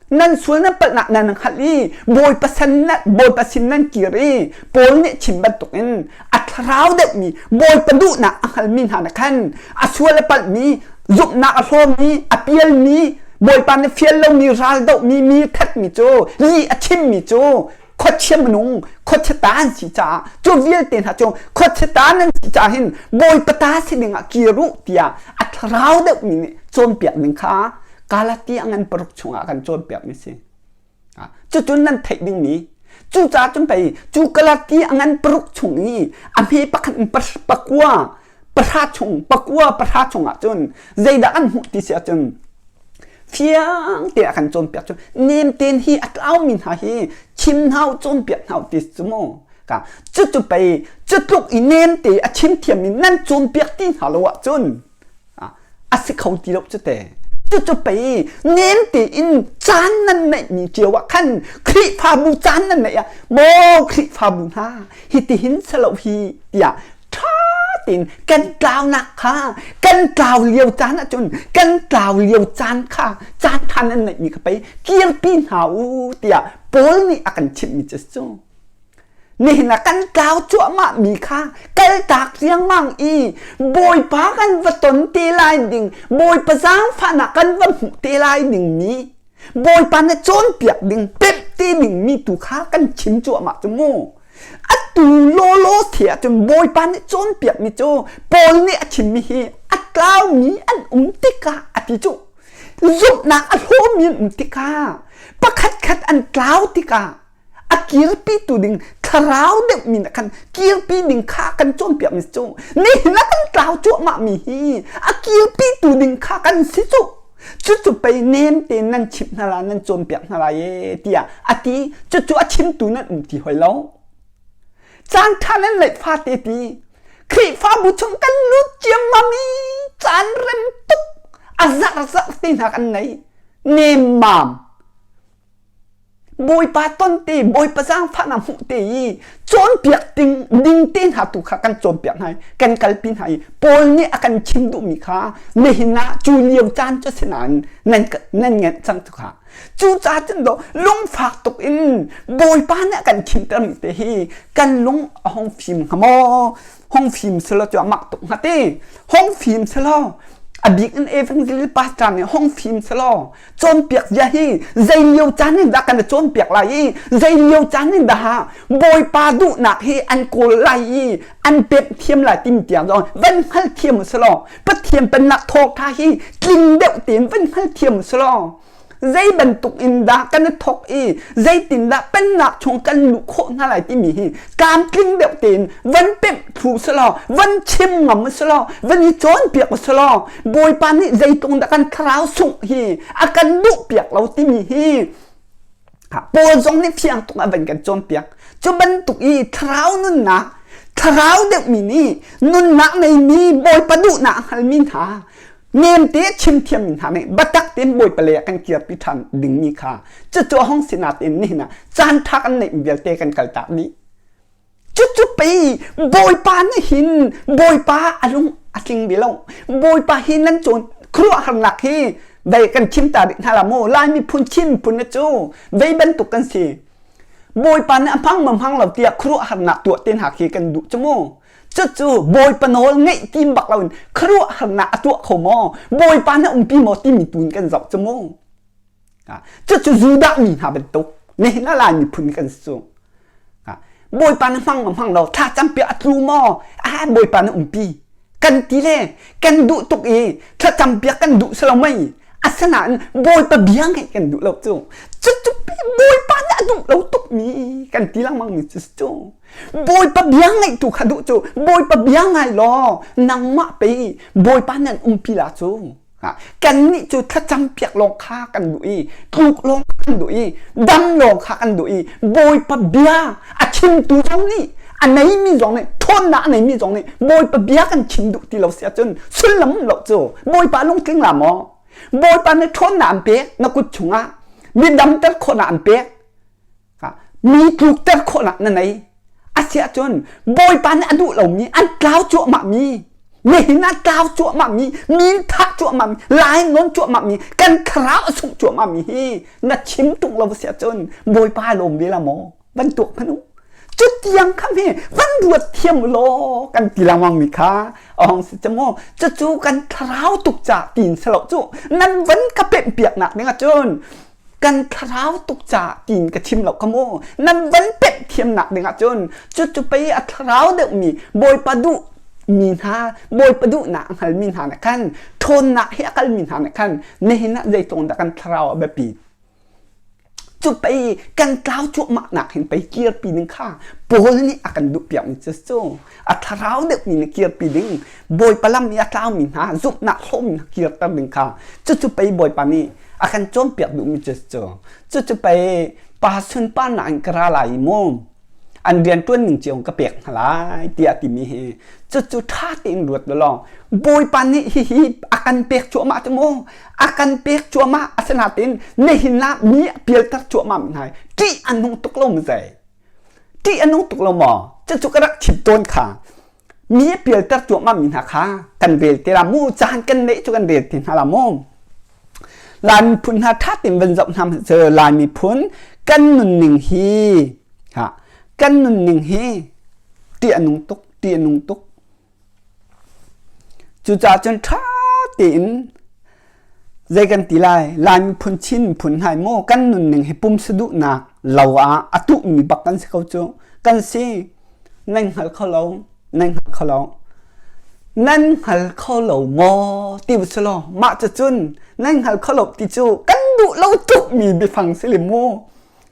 Nan sual nan palhnak nan hngalh i Bawipa sin Bawipa sin nan kir i Paul nih chim bantukin a thlarau deuhmi Bawipa duhnak a hngalmi hna nih khan a sual a palhmi zumhnak a hlawmi a pialmi Bawipa nih fial lomi ral dohmi mi thatmi cu lih a chimmi cu khuachia minung khuachia ta an si caah cu vialte hna cu khuachia ta nan si caah hin Bawipa ta si dingah kir u tiah a thlarau deuhmi nih cawnpiak ding kha Galati a ngan paruk chungah kan cawnpiakmi si. Cucun nan theih dingmi cucaah cun pei cu Galati a ngan paruk chung i a hme pakhat in pakua pahra chung pakua pahra chungah cun zeidah kan hmuh ti si ahcun fiang te a kan cawnpiak cu nem ten hi a tlaumi hna hi chim hna u cawnpiak hna u ti cu mu ka cucu pei cu tluk i nem te a chim thiam mi nan cawnpiak ti hna lo ahcun a si kho ti lo cu te. Cucu pei nem tein caan nan neihmi cio ah khan Khrihfabu caan nan neih ah maw Khrihfabu hna hitihin selo hi tiah ṭha tein kan tlaunak kha kan tlau lio caan ahcun kan tlau lio caan kha caan ṭha nan neihmi kha pei kirpi hna u tiah Paul nih a kan chimhmi cu cu. Nihin ah kan tlau cuahmah mi kha kaltak riangmang i Bawipa kan va ton te lai ding, Bawipa zaangfahnak kan va hmuh te lai ding mi, Bawipa na cawnpiak ding, pemh te ding mi tu kha kan chim cuahmah cu mu. Atu lawlaw the ahcun Bawipa nih cawnpiak mi cu Paul nih a chimmi hi a tlaumi an um tikah a ti cu. Zumhnak a hlawmi an um tikah, pakhatkhat an tlau tikah, a kirpitu ding thlarau deuh mi nih khan kirpi ding kha kan cawnpiak mi cu nihin ah kan tlau cuahmah mi hi a kirpitu ding kha kan si cu cucu pei nem tein nan chimh hna lai nan cawnpiak hna lai e tiah a ti cucu a chimtu nan um ti hoi lo caan ṭha nan neih fate ti Khrihfabu chung kan lut ciammam i caan rem tuk a zarh zarh te hna kan nei nemmam Bawipa ton te, Bawipa zaangfahnak hmuh te i cawnpiak ding, ding te hna tu kha kan cawnpiak hna i kan kalpi hna i Paul nih a kan chim duhmi kha nihin ah cu lio caan cu si nain nan, nan ngenh cang cu kha. Cucaah cun do lungfak tuk in Bawipa nih a kan chimtermi te hi kan lung a hung fim hnga maw? Hung fim selaw cu a mak tuk hnga ti. Hung fim selaw a bik in evangelist pastor nih hung fim selaw cawnpiak zia hi zei lio caan in dah kan i cawnpiak lai i zei lio caan in dah Bawipa duhnak hi an kawl lai i an pemh thiam lai timi tiang zong van hngal thiam u selaw Pathian pennak thawngṭha hi tling deuh tein van hngal thiam u selaw zei bantuk in dah kan i thawk i zeitindah pennak chung kan luh khawh hna lai timi hi tlamtling deuh tein van pemh thlu selaw van chim ngam selaw van i cawnpiak selaw Bawipa nih zeitlung dah kan thlarau sungh hi a kan duh piak lo timi hi Paul zong nih fiang tuk a van kan cawnpiak cu bantuk i thlarau nunnak thlarau deuhmi nih nunnak neimi Bawipa duhnak a hngalmi hna nemte chim thiammi hna nih biatak tein Bawipa lei ah kan kirpi ṭhan dingmi kha cucu a hung si nain nihin ah caan ṭha kan neih vialte kan kaltak dih. Cucu pei Bawipa nih hin Bawipa a lung a tling ve lo. Bawipa hi nan cawn khuaruahharnak hi vei kan chim ta rih hna la maw Lai miphun Chin miphun na cu vei bantuk kan si. Bawipa nih a hmang ma hmang lo tiah khuaruahharnak tuah te hna khi kan duh cu mu. Cucu Bawipa nawl ngeih tim bak loin khuaruahharnak a tuah kho maw? Bawipa na umpi maw timi tu in kan zoh cu mu. Cucu Judah mi hna bantuk nihin ah Lai miphun kan si cu. Bawipa na hmang ma hmang lo thla campiak a tlu maw ah Bawipa na umpi kan ti le kan duh tuk i thlacam piak kan duh silo mei asinain Bawipa bia ngaih kan duh lo cu cucu Bawipa nih a duh lo tuk mi kan ti lengmang mi cu cu Bawipa bia ngaih tu kha duh cu Bawipa bia ngai law nangmah pei Bawipa nan umpi la cu Kannih cu thlacam piak lawng kha kan duh i tluk lawng kha kan duh i dam lawng kha kan duh i Bawipa bia a chimtu zong nih a neimi zong nih ṭhawnnak a neimi zong nih Bawipa bia kan chim duh ti lo si ahcun sullam lo cu Bawipa lungtling la maw? Bawipa nih ṭhawnnak an pek na kut chungah mi damter khawhnak an pek mi tlukter khawhnak na nei asiahcun bawipa nih a duh lomi an tlau cuahmah mi nihin ah tlau cuahmah mi mi thah cuahmah mi lai nawn cuahmah mi kan thlarau a sungh cuahmah mi hi na chim tung lo siahcun bawipa lawm ve la maw van tuak hmanh u cu tiang kha hme van ruat thiam law kan ti lengmang mi kha ahong si cu mu cucu kan thlarau tuk ca tiin selo cu nan van ka pemh piak nak ding ahcun kan thlarau tuk ca tiin ka chim lo ka mu nan van pemh thiamnak ding ahcun cucu pei a thlarau deuhmi bawipa duh mi hna bawipa duhnak a hngalmi hna nih khan ṭhawnnak he a kalmi hna nih khan nihin ah zeitluk dah kan thlarau a biapi cu pei kan tlau cuahmah nak hin pei kirpi ding kha Paul nih a kan duh piakmi cu cu a thlarau deuhmi nih kirpi ding bawipa lam i a tlaumi hna zumhnak hlawmi hna kirter ding kha cucu pei bawipa nih a kan cawnpiak duhmi cu cu cucu pei pa sunparnak in ka ra lai i mu an rianṭuan ning cio ka pek hna lai tiah timi hi cucu ṭha tein ruat law bawipa nih hihi a kan pek cuahmah cu mu a kan pek cuahmah asinain nihin ah mi a pialter cuahmah mi hna ṭih a nung tuk lo mu zei ṭih a nung tuk lo maw cucu ka rak chim tawn kha mi a pialter cuahmah mi hna kha kan rel te la mu caan kan neih cu kan rel te hna la mu Lai miphun hna ṭha tein van zoh hna cu Lai miphun kan nunning hi ha kan nunning hi ṭih a nung tuk ṭih a nung tuk cucaah cun ṭha tein zei kan ti lai Lai miphun Chin miphun hna mu kan nunning hi pumsa duhnak lo ah a tuhmi bak kan si ko cu kan si nan hngal kho lo nan hngal kho lo nan hngal kho lo maw ti si law mah cu cun nan hngal kho lo ti cu kan duh lo tuk mi biafang si le mu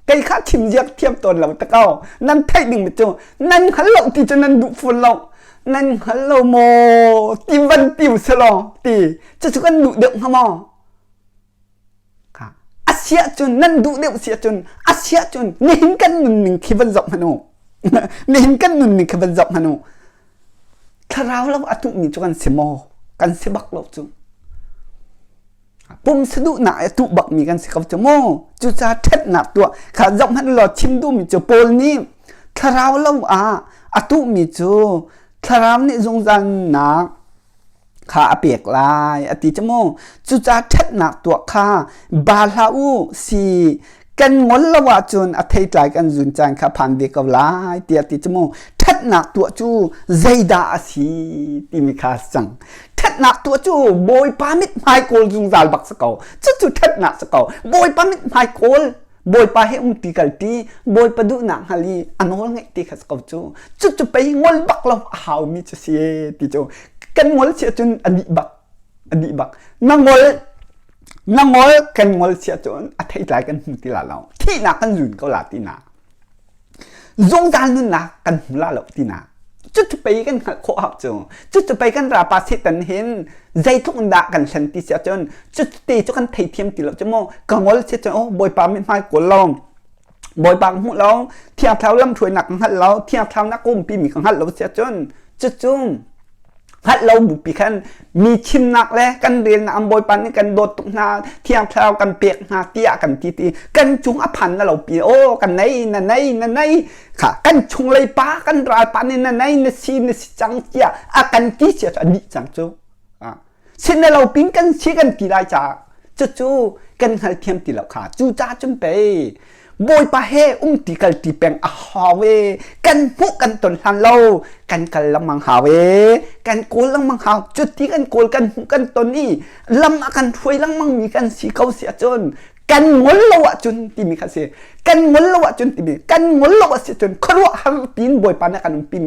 kei kha chim ziak thiam tawn lo ta ko nan theih ding mi cu nan hngal lo ti cu nan duh fun lo nan hngal lo maw ti van ti si law ti cucu kan duh deuh hnga maw A si ahcun nan duh deuh si ahcun a si ahcun nihin kan nunning khi van zoh hmanh u. nihin kan nunning khi van zoh hmanh u. Thlarau lo a tuhmi cu kan si maw? Kan si bak lo cu. Pumsa duhnak a tuh bakmi kan si ko cu mu. Cucaah ṭhatnak tuah kha zoh hmanh law chim duhmi cu Paul nih thlarau lo ah a tuhmi cu thlarau nih zungzal nunnak kha a pek lai a ti cu mu cucaah ṭhatnak tuah kha ba hlah u si kan ngol lo ahcun a theitlai kan zun caan kha phan ve ko lai tiah ti cu mu ṭhatnak tuah cu zeidah a si timi kha a si cang ṭhatnak tuah cu bawipa mithmai kawl zungzal bak si ko cucu ṭhatnak si ko bawipa mithmai kawl Bawipa he um ti kal ti Bawipa duhnak hngal i a nawl ngeih ti kha si ko cu cucu pei ngol bak lo a haumi cu si ti cu kan ngol si ahcun a dih bak a dih bak na ngol na ngol kan ngol si ahcun a theitlai kan hmu ti la lo thihnak kan zun ko la ti na zungzal nunnak kan hmu la lo ti na cucu pei kan hngalh khawh hau cu cucu pei kan rapa Satan hin zeitluk in dah kan hlen ti si ahcun cucu te cu kan theithiam ti lo cu mu ka ngol si cun oh bawipa mithmai kawl lo bawipa ka hmuh lo thiang thlarau lamhruainak ka hngalh lo thiang thlarau nak ka umpi mi ka hngalh lo si ahcun cucu hngalh lo bupi khan mi chimnak le kan relnak an bawipa nih kan dawt tuk hna thiang thlarau kan pek hna tiah kan ti ti kan cung a phan na lo pi oh kan nei na nei na nei kha kan chunglei pa kan ral pa nih na nei na si na si cang tiah a kan ti sia cu a dih cang cu sin na lo pin kan si kan ti lai caah cucu kan hngalthiam ti lo kha cu ca cun pei Bawipa he umti kalti peng a hau e kan hmuh kan ton hlan lo kan kal lengmang hau e kan kawl lengmang hau cuti kan kawl kan hmuh kan ton i lam a kan hruai lengmang mi kan si ko si ahcun Kan ngol lo ahcun timi kha si. Kan ngol lo ahcun timi kan ngol lo a si cun khuaruahhar piin Bawipa nih a kan umpi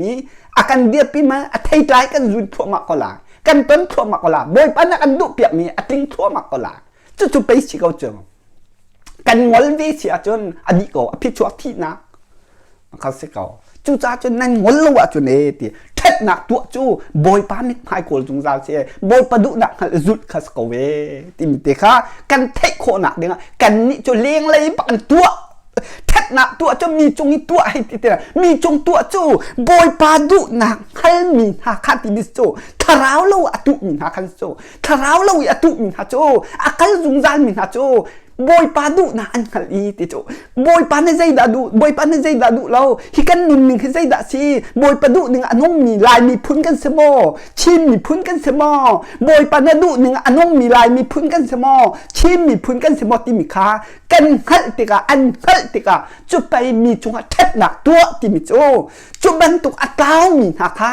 a kan dirpi ma a theitlai kan zun thluahmah ko la. Kan ton thluahmah ko la. Bawipa nih a kan duhpiakmi a tling thluahmah ko la. Cucu pei si ko cu. Kan ngol ve si ahcun a dih ko. A phichuak thihnak kha si ko. Cucaah cun nan ngol lo ahcun e ti ṭhatnak tuah cu Bawipa mithmai kawl zungzal si e Bawipa duhnak hngalh zulh kha si ko e timi te kha kan theih khawhnak dingah kannih cu lenglei bak in tuah ṭhatnak tuah cu mi cung i tuah hei ti te mi cung tuah cu Bawipa duhnak hngalmi hna kha timi cu thlarau lo a tuhmi hna khan cu thlarau lo i a tuhmi hna cu a kal zungzalmi hna cu Bawipa duhnak an hngalh i ti cu Bawipa nih zeidah duh Bawipa nih zeidah duh lo hi kan nunning hi zeidah si Bawipa duh ning a nungmi Lai miphun kan si maw Chin miphun kan si maw Bawipa na duh ning a nungmi Lai miphun kan si maw Chin miphun kan si maw timi kha kan hngalh tikah an hngalh tikah cu pei mi cungah ṭhatnak tuah timi cu cu bantuk a tlaumi hna kha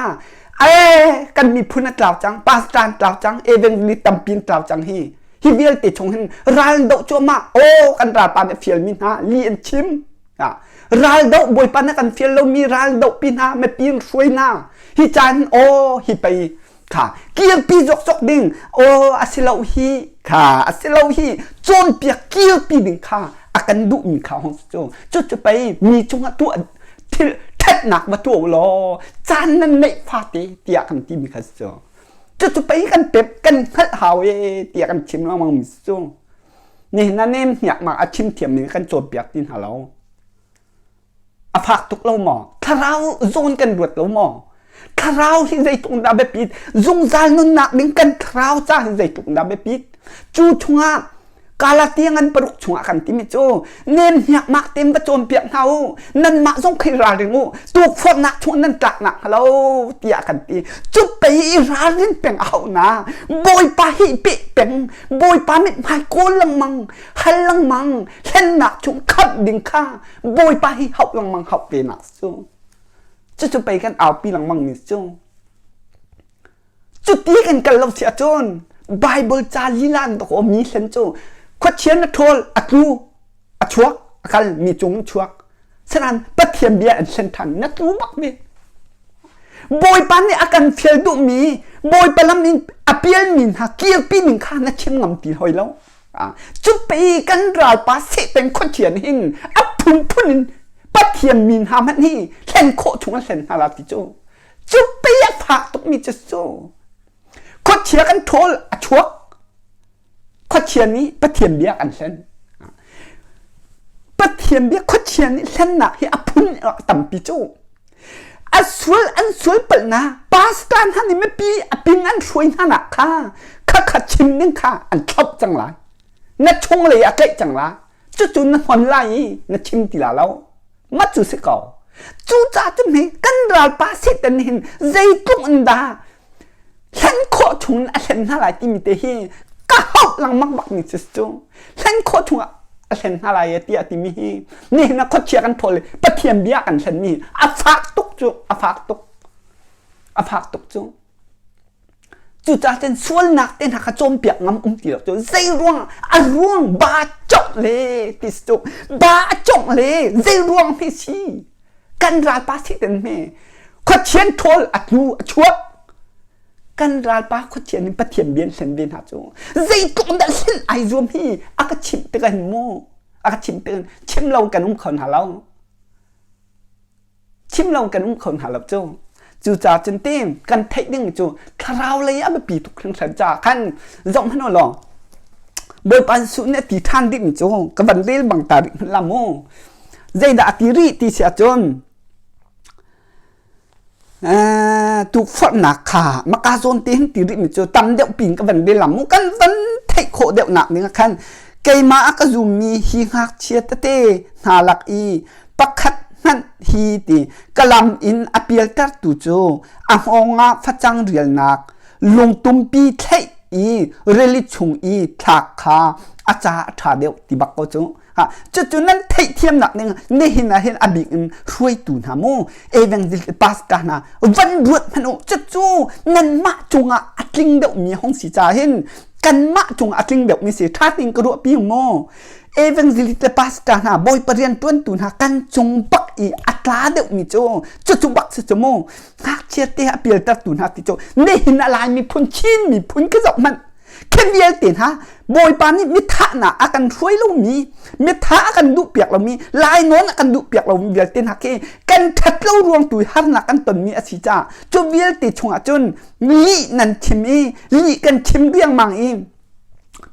ee kan miphun a tlau cang pastor an tlau cang evangelist tampi an tlau cang hi hi vialte chung hin ral doh cuahmah aw kan ralpa nih fialmi hna li an chim ral doh bawipa nih kan fial lomi ral doh pi hna mipi in hruai hna hi caan aw hi pei kha kirpi zawkzawk ding aw a si lo hi kha a si lo hi cawnpiak kirpi ding kha a kan duhmi kha hong cu cu cu pei mi cungah tuah thil ṭhatnak va tuah u law caan nan neih fate tiah kan timi kha cu cucu pei kan pep kan hngalh hau e tiah kan chim lengmang mi cu nihin ah nem hniakmak a chim thiam ning kan cawnpiak ti hna lo a fak tuk lo maw thlarau zawn kan ruat lo maw thlarau hi zeitluk dah biapit zungzal nunnak ding kan thlarau ca hi zeitluk dah biapit cu chungah Galatia ngan paruk chungah kan timi cu nem hniakmak tein va cawnpiak hna u nanmah zong khi ralring u tukforhnak chung nan tlaknak hnga lo tiah kan ti cu pei i ralrin peng a hauh na bawipa hi peh peng bawipa mithmai kawl lengmang hal lengmang hlennak chung khamh ding kha bawipa hi hauh lengmang hauh te nak cu cucu pei kan aupi lengmang mi cu Cuti kan kal lo si ahcun Bible ca lila in dawk mi hlen cu khuachia na ṭhawl a tlu a chuak a kal mi cung chuak sanan Pathian bia an hlen ṭhan na tlu bak ve Bawipa nih a kan fial duhmi Bawipa lam in a pialmi hna kirpi ning kha na chim ngam ti hoi lo cu pei kan ralpa Satan khuachia nih hin a phunphun in Pathian mi hna hmanh hi hlen khawh chung an hlen hna la ti cu Cu pei a fak tukmi cu cu khuachia kan ṭhawl a chuak khuachia nih Pathian bia kan hlen Pathian bia khuachia nih hlennak hi a phun a tampi cu a sual an sual palhnak pastor hna nih mipi a ping an hruai hna nak kha kha kha chim ding kha an thlauh cang lai na chung lei a tlaih cang lai cucu na hnon lai i na chim ti la lo mah cu si ko cucaah cun hei kan ralpa Satan hin zeitluk in dah hlen khawh chung in a hlen hna lai timi te hi ka hauh lengmang bak mi cu cu hlen khawh chung ah a hlen hna lai tiah timi hi nihin ah khuachia kan ṭhawl i Pathian bia kan hlen mi a fak tuk cu a fak tuk a fak tuk cu Cucaah cun sualnak te hna kha cawnpiak ngam um ti lo cu zei ruang a ruang ba congh le ti si cu ba a congh le zei ruang hme si kan ralpa si ten hme khuachian ṭhawl a tlu a chuak kan ralpa khuachian in Pathian bian hlen ve hna cu zeitluk dah hlen ai zuam hi a ka chimh tikah hin mu a ka chimh tikah chim lo kan um kho hna lo chim lo kan um kho hna lo cu cucaah cun tim kan theih ding cu thlarau lei a biapi tuk hringhran ca khan zoh hmanh law Bawipa Jesuh nih a ti ṭhan ding cu ka van rel bang ta rih hmanh la mu zeidah a ti rih ti si ahcun tukforhnak kha maka zawn te hin ti rih mi cu tam deuh pin ka van rel la mu kan van theih khawh deuh nak ding ah khan keimah a ka zummi hi ngakchia tete hna lak i pakhat hmanh hi ti ka lam in a pialtertu cu a hngawng ah facang rialnak lungtumpi thlaih i rili chung i thlak kha a ca a ṭha deuh ti bak ko cu cucu nan theihthiamnak ding nihin ah hin a bik in hruaitu hna mu evangelist pastor hna van ruat hmanh u cucu nanmah cungah a tling deuhmi hong si ca hin kanmah cungah a tling deuhmi si ṭha tein ka ruahpi mu. Evangelist le pastor hna Bawipa rianṭuantu hna kan cung bak i a tla deuhmi cu cucu bak si cu mu ngakchia te a pialtertu hna ti cu nihin a Lai miphun Chin miphun ka zoh hmanh khi vialte hna Bawipa nih mithahnak a kan hruai lomi mithah a kan duhpiak lomi lainawn a kan duhpiak lomi vialte hna khi kan ṭhat lo ruang tu i harnak kan tonmi a si caah cu vialte chungah cun lih nan chim i lih kan chim riangmang i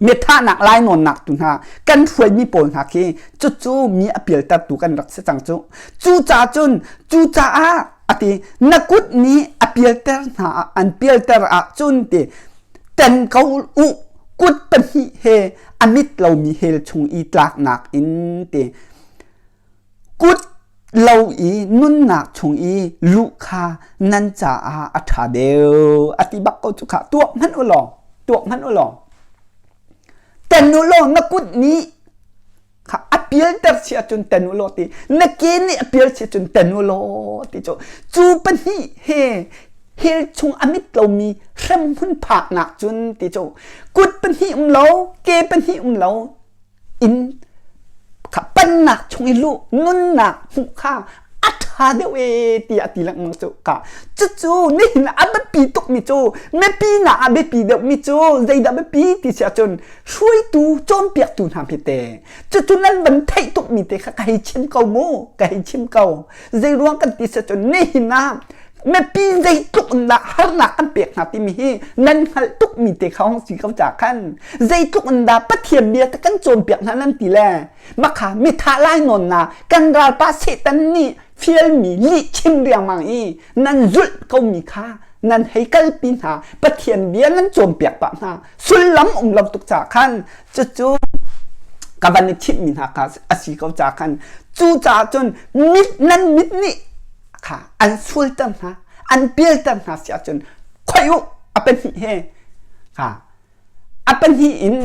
mithahnak lainawnnak tu hna kan hruaimi pawl hna khi cucu mi a pialtertu kan rak si cang cu. Cucaah cun cucaah a ti na kut nih a pialter hna an pialter ahcun ti ten ko u kut pahnih he a mit lomi hell chung i tlaknak in ti kut lo i nunnak chung i luh kha nan caah a ṭha deuh a ti bak ko cu kha tuak hmanh u law tuak hmanh u law ten u law na kut nih kha a pialter si ahcun ten u law ti na ke nih a pial si ahcun ten u law ti cu cu pahnih he hell chung a mit lomi hremhmun phaknak cun ti cu kut pahnih um lo ke pahnih um lo in kha pannak chung i luh nunnak hmuh kha a ṭha deuh e tiah a ti lengmang cu ka cucu nihin a biapi tukmi cu mipi nak a biapi deuhmi cu zeidah biapi ti si ahcun hruaitu cawnpiaktu hna hi te cucu nan van theih tukmi te kha ka hei chim ko mu ka hei chim ko zei ruang kan ti si ahcun nihin ah mipi zeitluk in dah harnak kan pek hna timi hi nan hngalh tukmi te kha hong si ko ca khan zeitluk in dah Pathian bia te kan cawnpiak hna nan ti le makha mitha lai nawn na kan ralpa Satan nih fialmi lih chim riangmang i nan zulh komi kha nan hei kalpi hna Pathian bia nan cawnpiak pah hna sullam um lo tuk ca khan cucu ka van i chimhmi hna kha a si ko ca khan cu caah cun mit nan mit nih kha an sualter hna an pialter hna si ahcun khoih u a pahnih he kha a pahnih in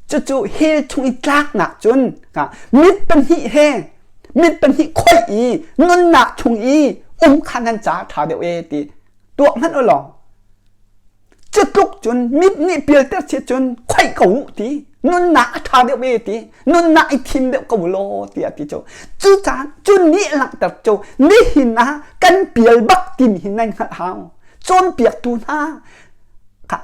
cucu hell chung i tlaknak cun kha mit pahnih he mit pahnih khoih i nunnak chung i um kha nan ca ṭha deuh e ti tuak hmanh u law Cutluk cun mit nih pialter si cun khoih ko u ti nunnak a ṭha deuh ve ti nunnak i thim deuh ko law tiah ti cu cucaah cu nih langhter cu nihin ah kan pial bak timi hi nan hngalh hau cawnpiaktu hna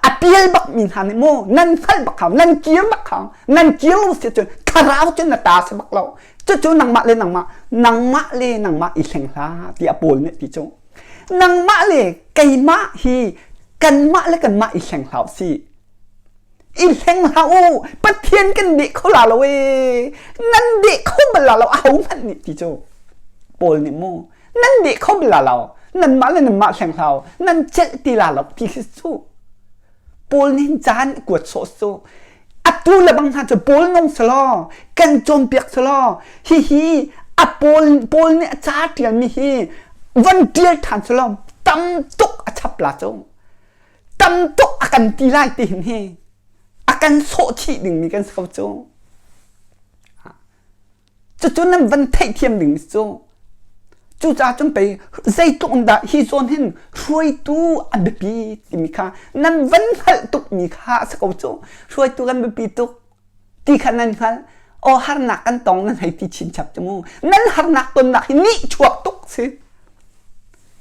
a pial bak mi hna nih maw nan hngalh bak hau nan kir bak hau nan kir lo si cun thlarau cu na ta si bak lo cucu nangmah le nangmah nangmah le nangmah i hleng hlah tiah Paul nih ti cu nangmah le keimah hi kanmah le kanmah i hleng hlah usih i hleng hlah u pathian kan deh kho la lo e nan deh kho bal la lo aho hmanh nih ti cu Paul nih mu nan deh kho bal la lo nanmah le nanmah hleng hlah u nan celh ti la lo ti khi cu Paul nih caan kuat sawh cu atu le bang hna cu Paul nung selaw kan cawnpiak selaw hihi a Paul Paul nih a ca ṭialmi hi van ṭial ṭhan selaw tam tuk a chap la cu tam tuk a kan ti lai ti hin hi a kan sawh chih dingmi kan si ko cu Cucu nan van theihthiam ding cu cucaah cun pei zeitluk in dah hi zawn hin hruaitu a biapi timi kha nan van hngalh tukmi kha a si ko cu hruaitu kan biapi tuk ti kha nan hngalh aw harnak kan tong nan hei ti chinchap cu mu nan harnak tonnak hi nihchuak tuk si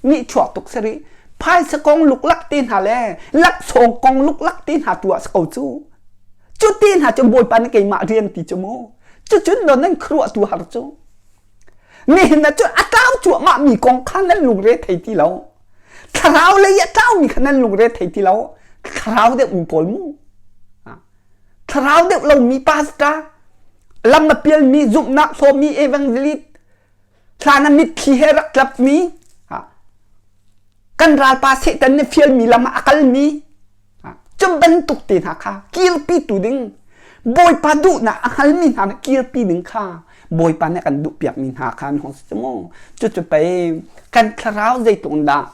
nihchuak tuk si rih phaisa kong luklak te hna le laksawng kong luklak te hna tu ah si ko cu cu te hna cu bawipa nih keimah rian ti cu mu Cucun nawn nan khuaruah tu har cu. Nihin ah cun a tlau cuahmah mi kong kha nan lungre thei ti lo. Thlarau lei a tlau mi kha nan lungre thei ti lo. Thlarau deuh mi pawl mu. Thlarau deuh lo mi pastor, lam a pial mi zumhnak hlawmi evangelist, hlan a mitthli he rak tlap mi, kan ralpa Satan nih fial mi lam ah a kal mi, Cu bantuk te hna kha kirpitu ding Bawipa duhnak a hngalmi hna nih kirpi ding kha Bawipa nih kan duhpiakmi hna kha an hung si mu. Cucu pei kan thlarau zeitluk in dah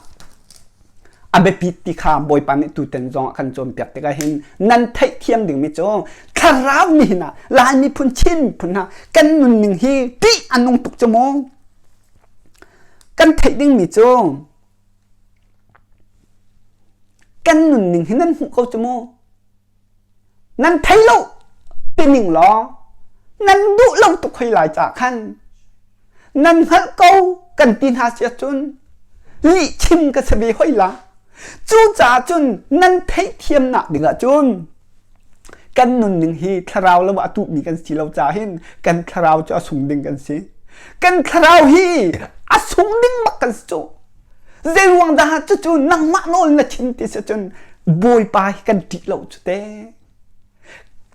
a biapit ti kha Bawipa nih tutan zong a kan cawnpiak tikah hin nan theihthiam dingmi cu thlarau nihin ah Lai miphun Chin miphun hna kan nunning hi ṭih a nung tuk cu mu. Kan theih dingmi cu Kan nunning hi nan hmuh ko cu mu. Nan thei lo. Tining law nan duh lo tuk hoi lai ca khan nan hngalh ko kan ti hna si ahcun lih chim ka si ve hoi la. Cucaah cun nan theihthiamnak dingah cun kan nunning hi thlarau lo ah tuhmi kan si lo caah hin kan thlarau cu a sung ding kan si. Kan thlarau hi a sung ding bak kan si cu. Zei ruang dah cucu nangmah nawl na chim ti si cun Bawipa hi kan ṭih lo cu te.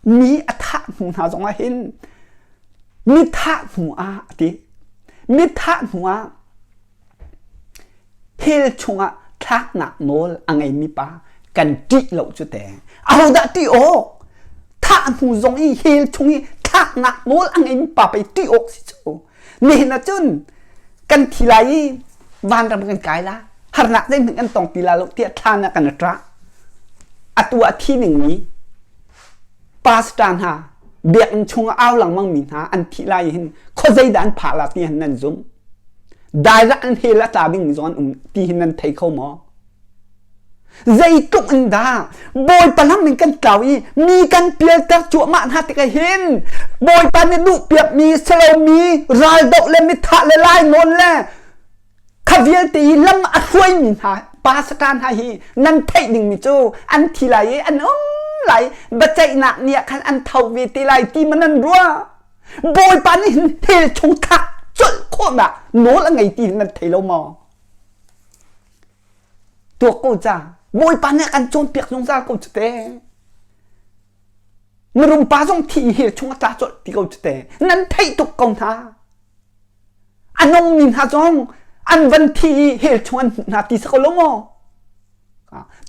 Mi a thah hnu hna zongah hin mi thah hnu ah a ti. Mi thah hnu ah Hell chungah thlaknak nawl a ngeimi pa kan ṭih lo cu te. Ahodah ṭih awk? Thah hnu zong i hell chung i thlaknak nawl a ngeimi pa pei ṭih awk si cu. Nihin ah cun kan thi lai i vanram kan kai la. Harnak zeihmanh kan tong ti la lo tiah thlan ah kan i ṭah. Atu ah thi ningmi pastor hna biakinn chungah au lengmang mi hna an thih lai hin khuazei dah an phah la ti hin nan zumh. Dairak in hell a tla dingmi zong an um ti hi nan thei kho maw? Zeitluk in dah Bawipa lam in kan tlau i mi kan pialter cuahmah hna tikah hin Bawipa nih duhpiakmi silomi raldoh le mithah le lainawn le kha vialte i lam a hruaimi hna pastor hna hi nan theih dingmi cu an thi lai i an um lai biaceihnak ni ah khan an tho ve te lai ti ma nan ruah? Bawipa nih hin hell chung thlak colh khawhnak nawl a ngei ti nan thei lo maw? Tuak ko ca. Bawipa nih a kan cawnpiak zungzal ko cu te. Mirum pa zong thi i hell chung a tla colh ti ko cu te. Nan theih tuk ko hna. A nungmi hna zong an van thi i hell chung an hmuh hna ti si ko lo maw?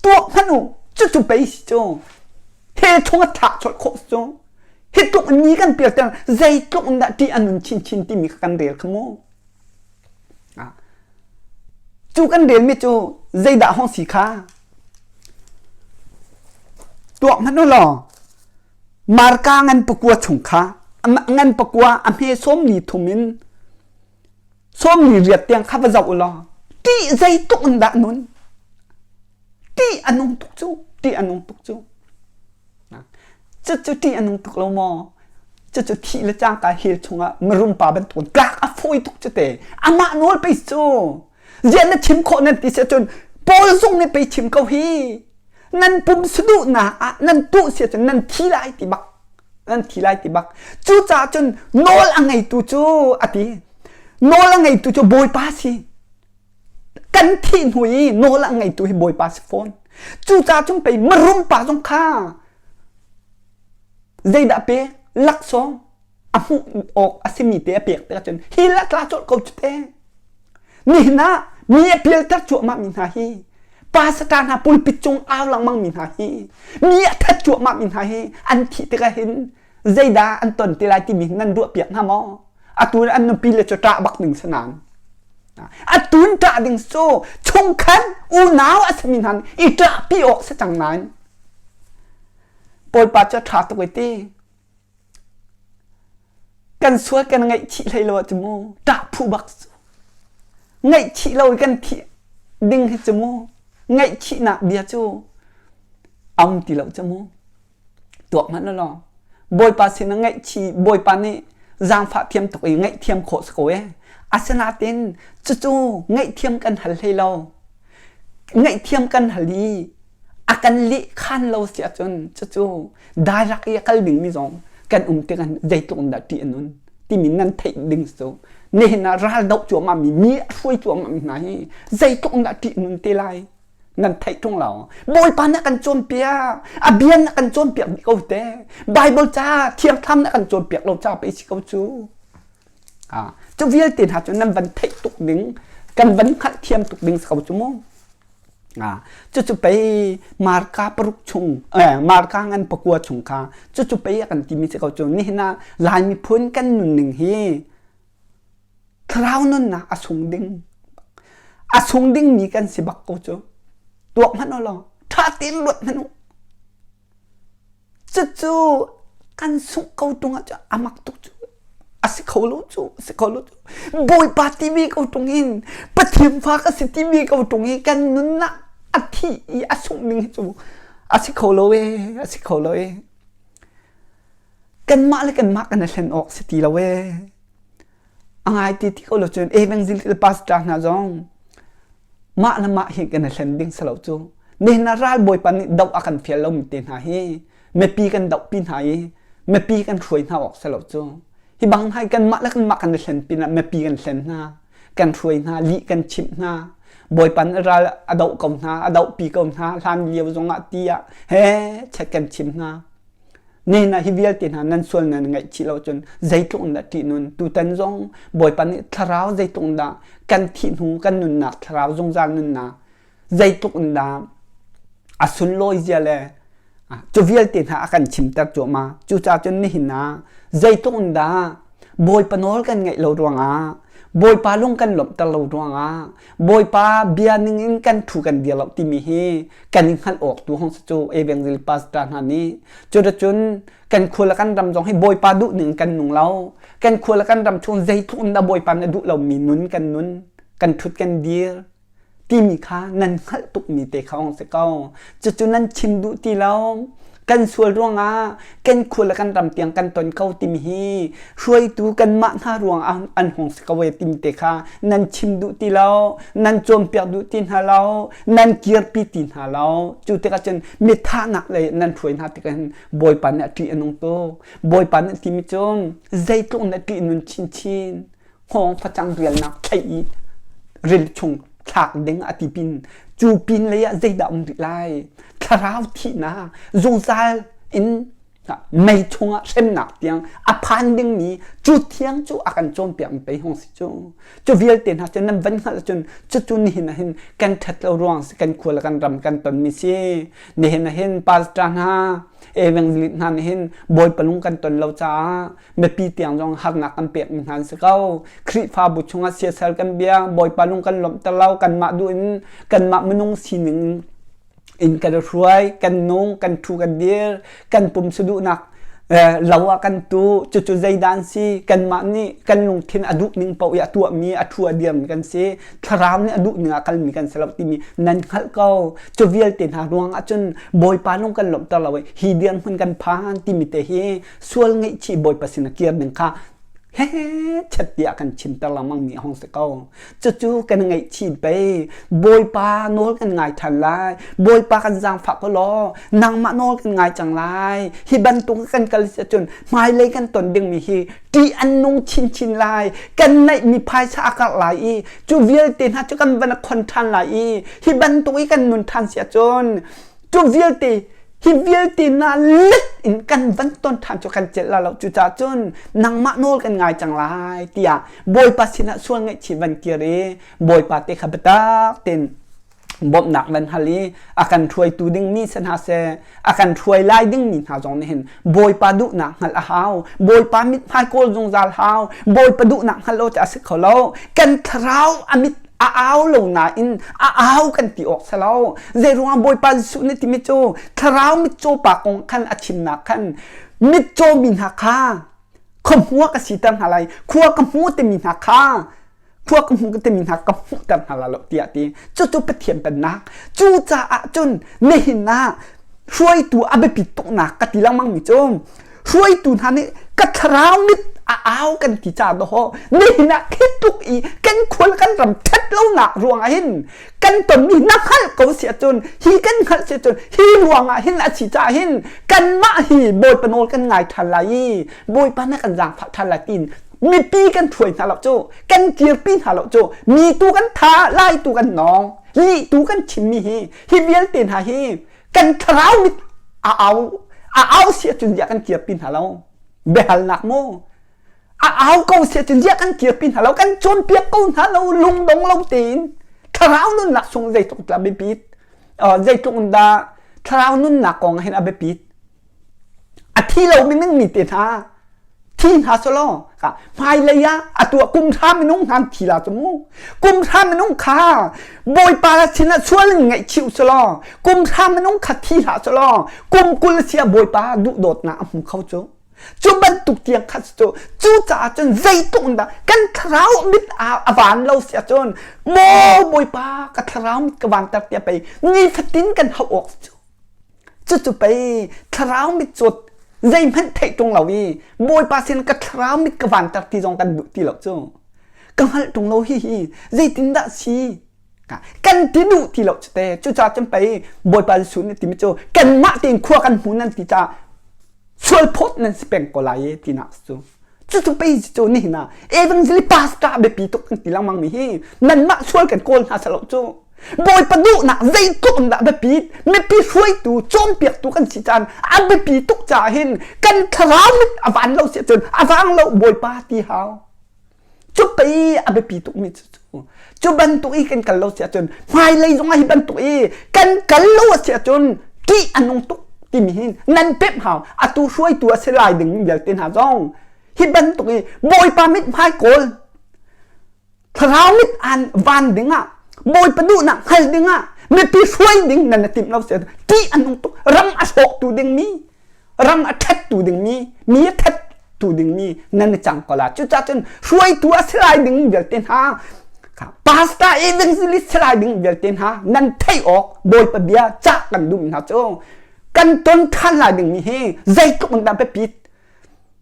Tuak hmanh u, cucu pei si cu. Hell chung a thlah colh khawh si cu. Hi tluk in mi kan pialter zeitluk in dah ṭih a nun chinchin timi kha kan rel kha mu. Cu kan relmi cu zeidah hong si kha? Tuak hmanh u law Marka ngan pakua chung kha ngan pakua a hme sawm ni thum in sawm ni riat tiang kha va zoh u law ṭih zeitluk in dah nun ṭih a nung tuk cu ṭih a nung tuk cu cucu ṭih a nung tuk lo maw cucu thih le cangka hell chungah mirum pa bantuk tlak a fawi tuk cu te amah nawl pei cu ziah na chim khawh nan ti si ahcun Paul zong nih pei chim ko hi nan pum saduhnak ah nan tuh si ahcun nan thi lai ti bak nan thi lai ti bak cucaah cun nawl a ngeitu cu a ti nawl a ngeitu cu bawipa si kan thih hnu i nawl a ngeitu hi bawipa si fawn cucaah cun pei mirum pa zong kha zeidah pe laksawng a hmuh awk a simi te a pek tikah cun hi la tla colh ko cu te nihin ah mi a pialter cuahmah mi hna hi pastor hna pulpit cung au lengmang mi hna hi mi a that cuahmah mi hna hi an thih tikah hin zeidah an ton te lai timi nan ruah piak hna maw atu an nupi le cu ṭah bak ding sanan atun ṭah ding cu chungkhat unau a simi hna i ṭah pi awk si cang nain Bawipa cu a ṭha tuk i ti Kan sual kan ngaihchih hlei lo ahcun mu ṭah phu bak cu. Ngaihchih lo i kan thih ding hi cu mu ngaihchihnak bia cu a um ti lo cu mu. Tuak hmanh law Bawipa sin ah ngaihchih Bawipa nih zaangfah thiam tuk i ngaihthiam khawh si ko ee. Asinain cucu ngaihthiam kan hal hlei lo. Ngaihthiam kan hal i a kan leh khan lo si ahcun cucu dairak i a kal dingmi zong kan um tikah zeitluk in dah ṭih a nun timi nan theih ding cu nihin ah ral doh cuahmah mi mi a hruai cuahmah mi hna hi zeitluk in dah ṭih a nun te lai nan theih ṭung lo Bawipa nih a kan cawnpiak a bia nih a kan cawnpiak dih ko te Bible ca thiangthlam nih a kan cawnpiak lo ca pei si ko cu cu vialte hna cu nan van theih tuk ding kan van hngalh thiam tuk ding si ko cu mu Cucu pei Marka paruk chung Marka ngan pakua chung kha cucu pei a kan timi si ko cu nihin ah Lai miphun kan nunning hi thlarau nunnak a sung ding a sung dingmi kan si bak ko cu tuak hmanh u law ṭha tein ruat hmanh u Cucu kan sungh ko ṭung ahcun a mak tuk cu. A si kho lo cu, a si kho lo cu. Bawipa timi ko ṭung in, Pathian fa ka si timi ko ṭung i kan nunnak a thih i a sungh ning hi cu a si kho lo ee, a si kho lo ee. Kanmah le kanmah kan i hlen awk si ti lo ee. A ngai ti ti ko lo cun evangel pastor hna zong mah le mah hi kan i hlen ding si lo cu. Nihin ah ral bawipa nih doh a kan fial lomi te hna hi mipi kan dohpi hna i mipi kan hruai hna awk si lo cu. Hi bang hna hi kanmah le kanmah kan i hlen pinah mipi kan hlen hna, kan hruai hna, lih kan chimh hna. Bawipa nih ral a doh ko hna, a dohpi ko hna, hlan lio zongah ti ah he chet kan chim hna. Nihin ah hi vialte hna nan sual nan ngaihchih lo cun zeitluk in dah ṭihnun tutan zong Bawipa nih thlarau zeitluk in dah kan thih hnu kan nunnak thlarau zungzal nunnak zeitluk in dah a sunlawi zia le cu vialte hna a kan chimter cuahmah. Cucaah cun nihin ah zeitluk in dah Bawipa nawl kan ngaih lo ruangah Bawipa lung kan lawmhter lo ruangah Bawipa bia ningin kan thu kan dir lo timi hi kan i hngalh awk tu hong si cu evangel pastor hna nih cuticun kan khua le kan ram zong hi Bawipa duh ning kan nung lo kan khua le kan ram chung zeitluk in dah Bawipa nih duh lomi nun kan nun kan thut kan dir timi kha nan hngalh tukmi te kha ong si ko. Cucu nan chim duh ti lo. Kan sual ruangah kan khua le kan ram tiang kan ton ko timi hi hruaitu kanmah hna ruangah an hung si ko e timi te kha nan chim duh ti lo, nan cawnpiak duh ti hna lo, nan kirpi ti hna lo. Cu tikah cun mithahnak lei nan hruai hna tikah hin Bawipa nih a ṭih a nung tuk. Bawipa nih timi cu zeitluk na ṭih nun chinchin. Hngawng facang rialnak thlaih i ril chung thlak ding a ti pin cu pin lei ah zeidah um rih lai thlarau thihnak zungzal in mei chungah hremnak tiang a phan dingmi cu thiang cu a kan cawnpiak mi pei hong si cu cu vialte hna cu nan van hngalh cun cucu nihin ah hin kan ṭhat lo ruang si kan khua le kan ram kan tonmi si nihin ah hin pastor hna evangelist hna nih hin bawipa lung kan ton lo caah mipi tiang zong harnak kan pekmi hna an si ko. Khrihfabu chungah siasal kan bia, Bawipa lung kan lawmhter lo, kanmah duh in kanmah minung sining in kan hruai, kan nung, kan ṭhu, kan dir, kan pum saduhnak lo ah kan tu, cucu zeidah an si, kanmah nih kan lungthin a duh ning paoh i a tuahmi, a ṭhu a dirmi kan si, thlarau nih a duh ning ah kalmi kan si lo timi nan hngalh ko. Cu vialte hna ruang ah cun Bawipa lung kan lawmhter lo i hi dirhmun kan phan timi te hi sual ngaihchih Bawipa sin a kir ding kha chet tiah kan chimter lengmang mi a hung si ko. Cucu kan ngaihchih pei. Bawipa nawl kan ngai ṭhan lai. Bawipa kan zaangfah ko law nangmah nawl kan ngai cang lai. Hi bantuk kan kal si ahcun hmailei kan ton dingmi hi ṭih an nung chinchin lai. Kan neihmi phaisa a karh lai i cu vialte hna cu kan van a khon ṭhan lai i hi bantuk i kan nun ṭhan si ahcun cu vialte hi vialte na let in kan van ton ṭhan cu kan celh la lo cucaah cun nangmah nawl kan ngai cang lai tiah Bawipa sinah sual ngaihchih van kir i Bawipa te kha biatak tein bawmhnak van hal i a kan hruaitu dingmi si hna seh a kan hruai lai dingmi hna zong nih hin Bawipa duhnak hngalh a hau Bawipa mithmai kawl zungzal hau Bawipa duhnak hngalh lo cu a si kho lo kan thlarau a mit a au lo nain a au kan ti awk si lo zeiruangah Bawipa Jesuh nih timi cu thlarau mitcaw pa kong khan a chimnak khan mitcaw mi hna kha khuahmua ka siter hna lai khua ka hmu timi hna kha khua ka hmu timi hna ka hmuhter hna lai lo tiah ti cucu Pathian pennak cucaah cun nihin ah hruaitu a biapit tuknak ka ti lengmang mi cu hruaitu hna nih ka thlarau mit a au kan ti ca dawh nihin ah khi tuk i kan khual kan ram ṭhat lonak ruangah hin kan tonmi na hngalh ko si ahcun hi kan hngalh si ahcun hi ruangah hin a si caah hin kanmah hi Bawipa nawl kan ngai ṭhan lai i Bawipa na kan zaangfah ṭhan lai tiin mipi kan hruai hna lo cu kan kirpi hna lo cu mi tu kan tha lai tu kan nawng lih tu kan chimmi hi hi vialte hna hi kan thlarau mit a au a au si ahcun ziah kan kirpi hna lo biahalnak mu a au ko si ahcun ziah kan kirpi hna lo kan cawnpiak ko hna lo lungdong lo tein thlarau nunnak sung zeitluk dah biapit zeitluk dah thlarau nunnak kong hin a biapit A thi lo minung mi te hna thi hna selaw hmailei ah a tuah kum hra minung hna thi la cu mu kum hra minung kha bawipa sinah sual in ngaihchih selaw kum hra minung kha thi hlah selaw kum 20 sia bawipa duhdawtnak a hmu kho cu cu bantuk tiang kha cu cucaah cun zeitluk in dah kan thlarau mit a van lo si ahcun maw bawipa ka thlarau mit ka vanter tiah pei nifatin kan hauh awk cu Cucu pei thlarau mitcawt. Zeihmanh theih ṭung lo i Bawipa sin ka thlarau mit ka vanter ti zong kan duh ti lo cu. Ka hngalh ṭung lo hihi zeitindah si? Kan ti duh ti lo cu te. Cucaah cun pei Bawipa Jesuh nih timi cu kanmah tein khua kan hmu nan ti caah sual phawt nan si peng ko lai e tinak cu. Cucu pei cu nihin ah evangelist pastor biapi tuk kan ti lengmang mi hi nanmah sual kan kawl hna salo cu. Bawipa duhnak zeitluk in dah biapi mipi hruaitu cawnpiaktu kan si caan a biapi tuk caah hin kan thlarau mit a van lo si cun a vang lo Bawipa ti hau. Cu pei a biapi tukmi cu cu cu bantuk i kan kal lo si ahcun hmailei zongah hi bantuk i kan kal lo a si ahcun ṭih a nung tuk timi hin nan pemh hau. Atu hruaitu a si lai ding vialte hna zong hi bantuk i Bawipa mithmai kawl thlarau mit an van dingah Bawipa duhnak hngal dingah mipi hruai ding nan i timh lo si ṭih a nung tuk. Ram a hrawktu dingmi ram a ṭhattu dingmi mi a thattu dingmi nan i cang ko la. Cucaah cun hruaitu a si lai ding vialte hna, pastor evangelist si lai ding vialte hna, nan theih awk Bawipa bia cah kan duhmi hna cu kan ton ṭhan lai dingmi hi zeitluk in dah biapit.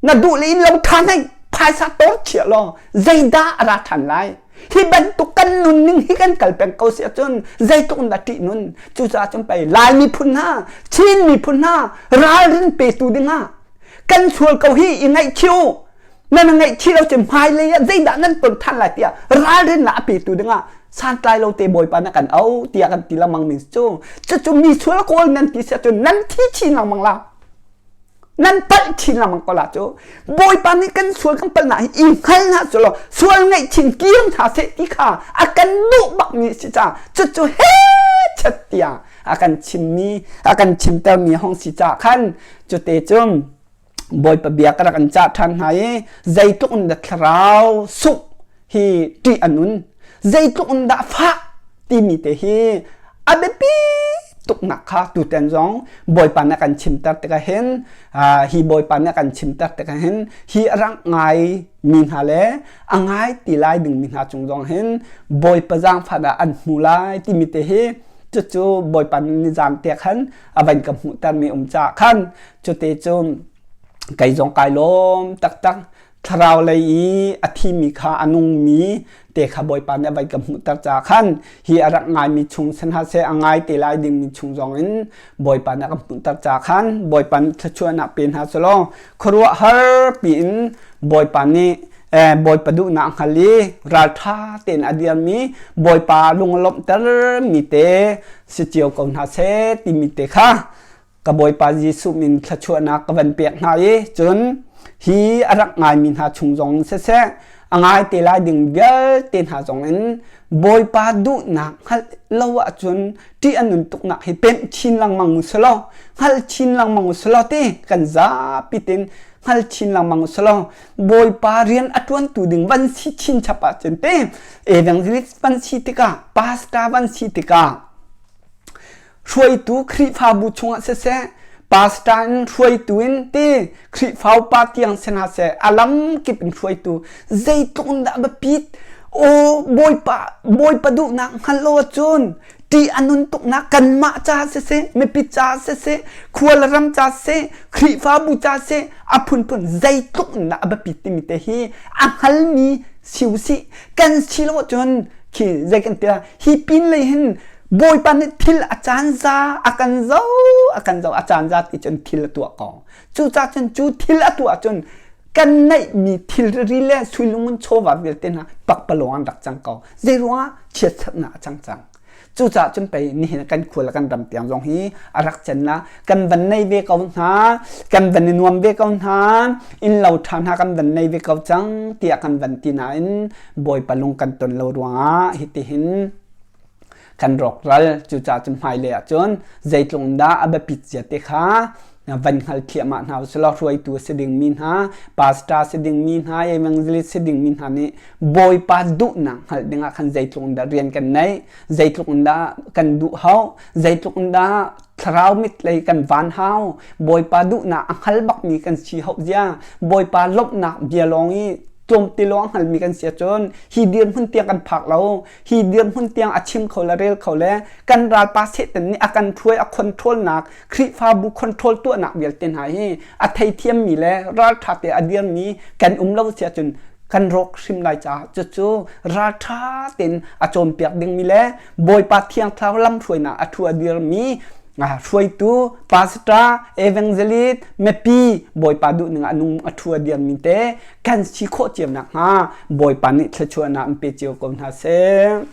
Na duh le inn lo ṭha hei phaisa tor chia law zeidah a ra ṭhan lai? Hi bantuk kan nunning hi kan kal peng ko si ahcun zeitluk in dah ṭih nun. Cucaah cun pei Lai miphun hna, Chin miphun hna ralrin petu dingah kan sual ko hi i ngaihchih u. Nan ngaihchih lo cun hmailei ah zeidah nan ton ṭhan lai tiah ralrinnak a petu dingah santlai lo te Bawipa na kan au tiah kan ti lengmang mi cu cucu mi sual kawl nan ti si ahcun nan thi chin lengmang la. Nan palh chin lengmang ko la cu. Bawipa nih kan sual kan palhnak hi i hngal hna su law sual ngaih chin kir hna seh ti kha a kan duh bakmi si caah cucu he chet tiah a kan chimmi a kan chimtermi hong si caah khan cute cun Bawipa bia ka rak in cah ṭhan hna i zeitluk in dah thlarau sungh hi ṭih a nun, zeitluk in dah fah timi te hi a biapi tuknak kha tutan zong Bawipa nih a kan chimter tikah hin hi Bawipa nih a kan chimter tikah hin hi a rang ngai mi hna le a ngai ti lai dingmi hna cung zong hin Bawipa zaangfah dah an hmu lai timi te hi cucu Bawipa nih nizan te khan a van ka hmuhtermi um caah khan cute cu kei zong kai lawm taktak. Thlarau lei i a thimi kha a nungmi te kha Bawipa nih a vai ka hmuhter caah khan hi a rak ngaimi chung si hna seh, a ngai te lai dingmi chung zong in Bawipa nih a ka hmuhter caah khan Bawipa nih thluachuahnak pe hna selaw khuaruahhar piin Bawipa nih Bawipa duhnak hngal i ralṭha tein a dirmi Bawipa lung a lawmhter mi te si cio ko hna seh timi te kha ka Bawipa Jesuh min thluachuahnak ka van pek hna i cun hi a rak ngaimi hna chung zong siseh a ngai te lai ding vialte hna zong in Bawipa duhnak hngalh lo ahcun ṭih a nun tuknak hi pemh chin lengmang u selaw hngal chin lengmang u selaw ti kan zapi tin hngal chin lengmang u selaw Bawipa rian a ṭuantu ding van si chin chap ahcun te evangelist van si tikah pastor van si tikah hruaitu Khrihfabu chungah siseh, pastor in hruaitu in ti Khrihfa upa tiang si hna seh, a lam kip in hruaitu zeitluk in dah biapit. Aw Bawipa, Bawipa duhnak hngal lo ahcun ṭih a nun tuknak kanmah ca siseh, mipi ca siseh, khua le ram ca siseh, Khrihfabu ca siseh, a phunphun zeitluk in dah a biapit timi te hi a hngalmi si usih. Kan si lo ahcun khi zei kan ti hi pin lei hin Bawipa nih thil a caan za a kan zo a kan zo a caan za ti cun thil a tuah ko. Cucaah cun cu thil a tuah cun kan neihmi thilri le suilungun chawva vialte hna pakpalawng an rak cang ko. Zei ruangah chiatserhnak a cang cang. Cucaah cun pei nihin kan khua le kan ram tiang zong hi a rak cen la kan van nei ve ko hna kan van i nuam ve ko hna inn lo ṭha hna kan van nei ve ko cang tiah kan van ti nain Bawipa lung kan ton lo ruangah hitihin kan rawkral. Cucaah cun hmailei ahcun zeitluk in dah a biapit zia te kha van hngal thliahmah hna usih hruaitu a si dingmi hna, pastor si dingmi hna, evangelist si dingmi hna nih Bawipa duhnak hngalh dingah khan zeitluk in dah rian kan neih, zeitluk in dah kan duh hau, zeitluk in dah thlarau mit lei kan van hau, Bawipa duhnak a hngal bakmi kan si hau zia, Bawipa lawmhnak bia lawng i. Tlawmte lawng a hngalmi kan si ahcun hi dirhmun tiang kan phak lo. Hi dirhmun tiang a chim kho le rel kho le kan ralpa Satan nih a kan hruai a control nak Khrihfabu control tuahnak vialte hna hi a theithiammi le ralṭha te a dirmi kan um lo si ahcun kan rawk hrim lai caah cucu ralṭha tein a cawnpiak dingmi le Bawipa Thiang Thlarau lamhruainak a ṭhu a dirmi hruaitu pastor evangelist mipi Bawipa duhning a nung a ṭhu a dirmi te kan si khawh cio nakhnga Bawipa nih thluachuahnak in pe cio ko hna seh.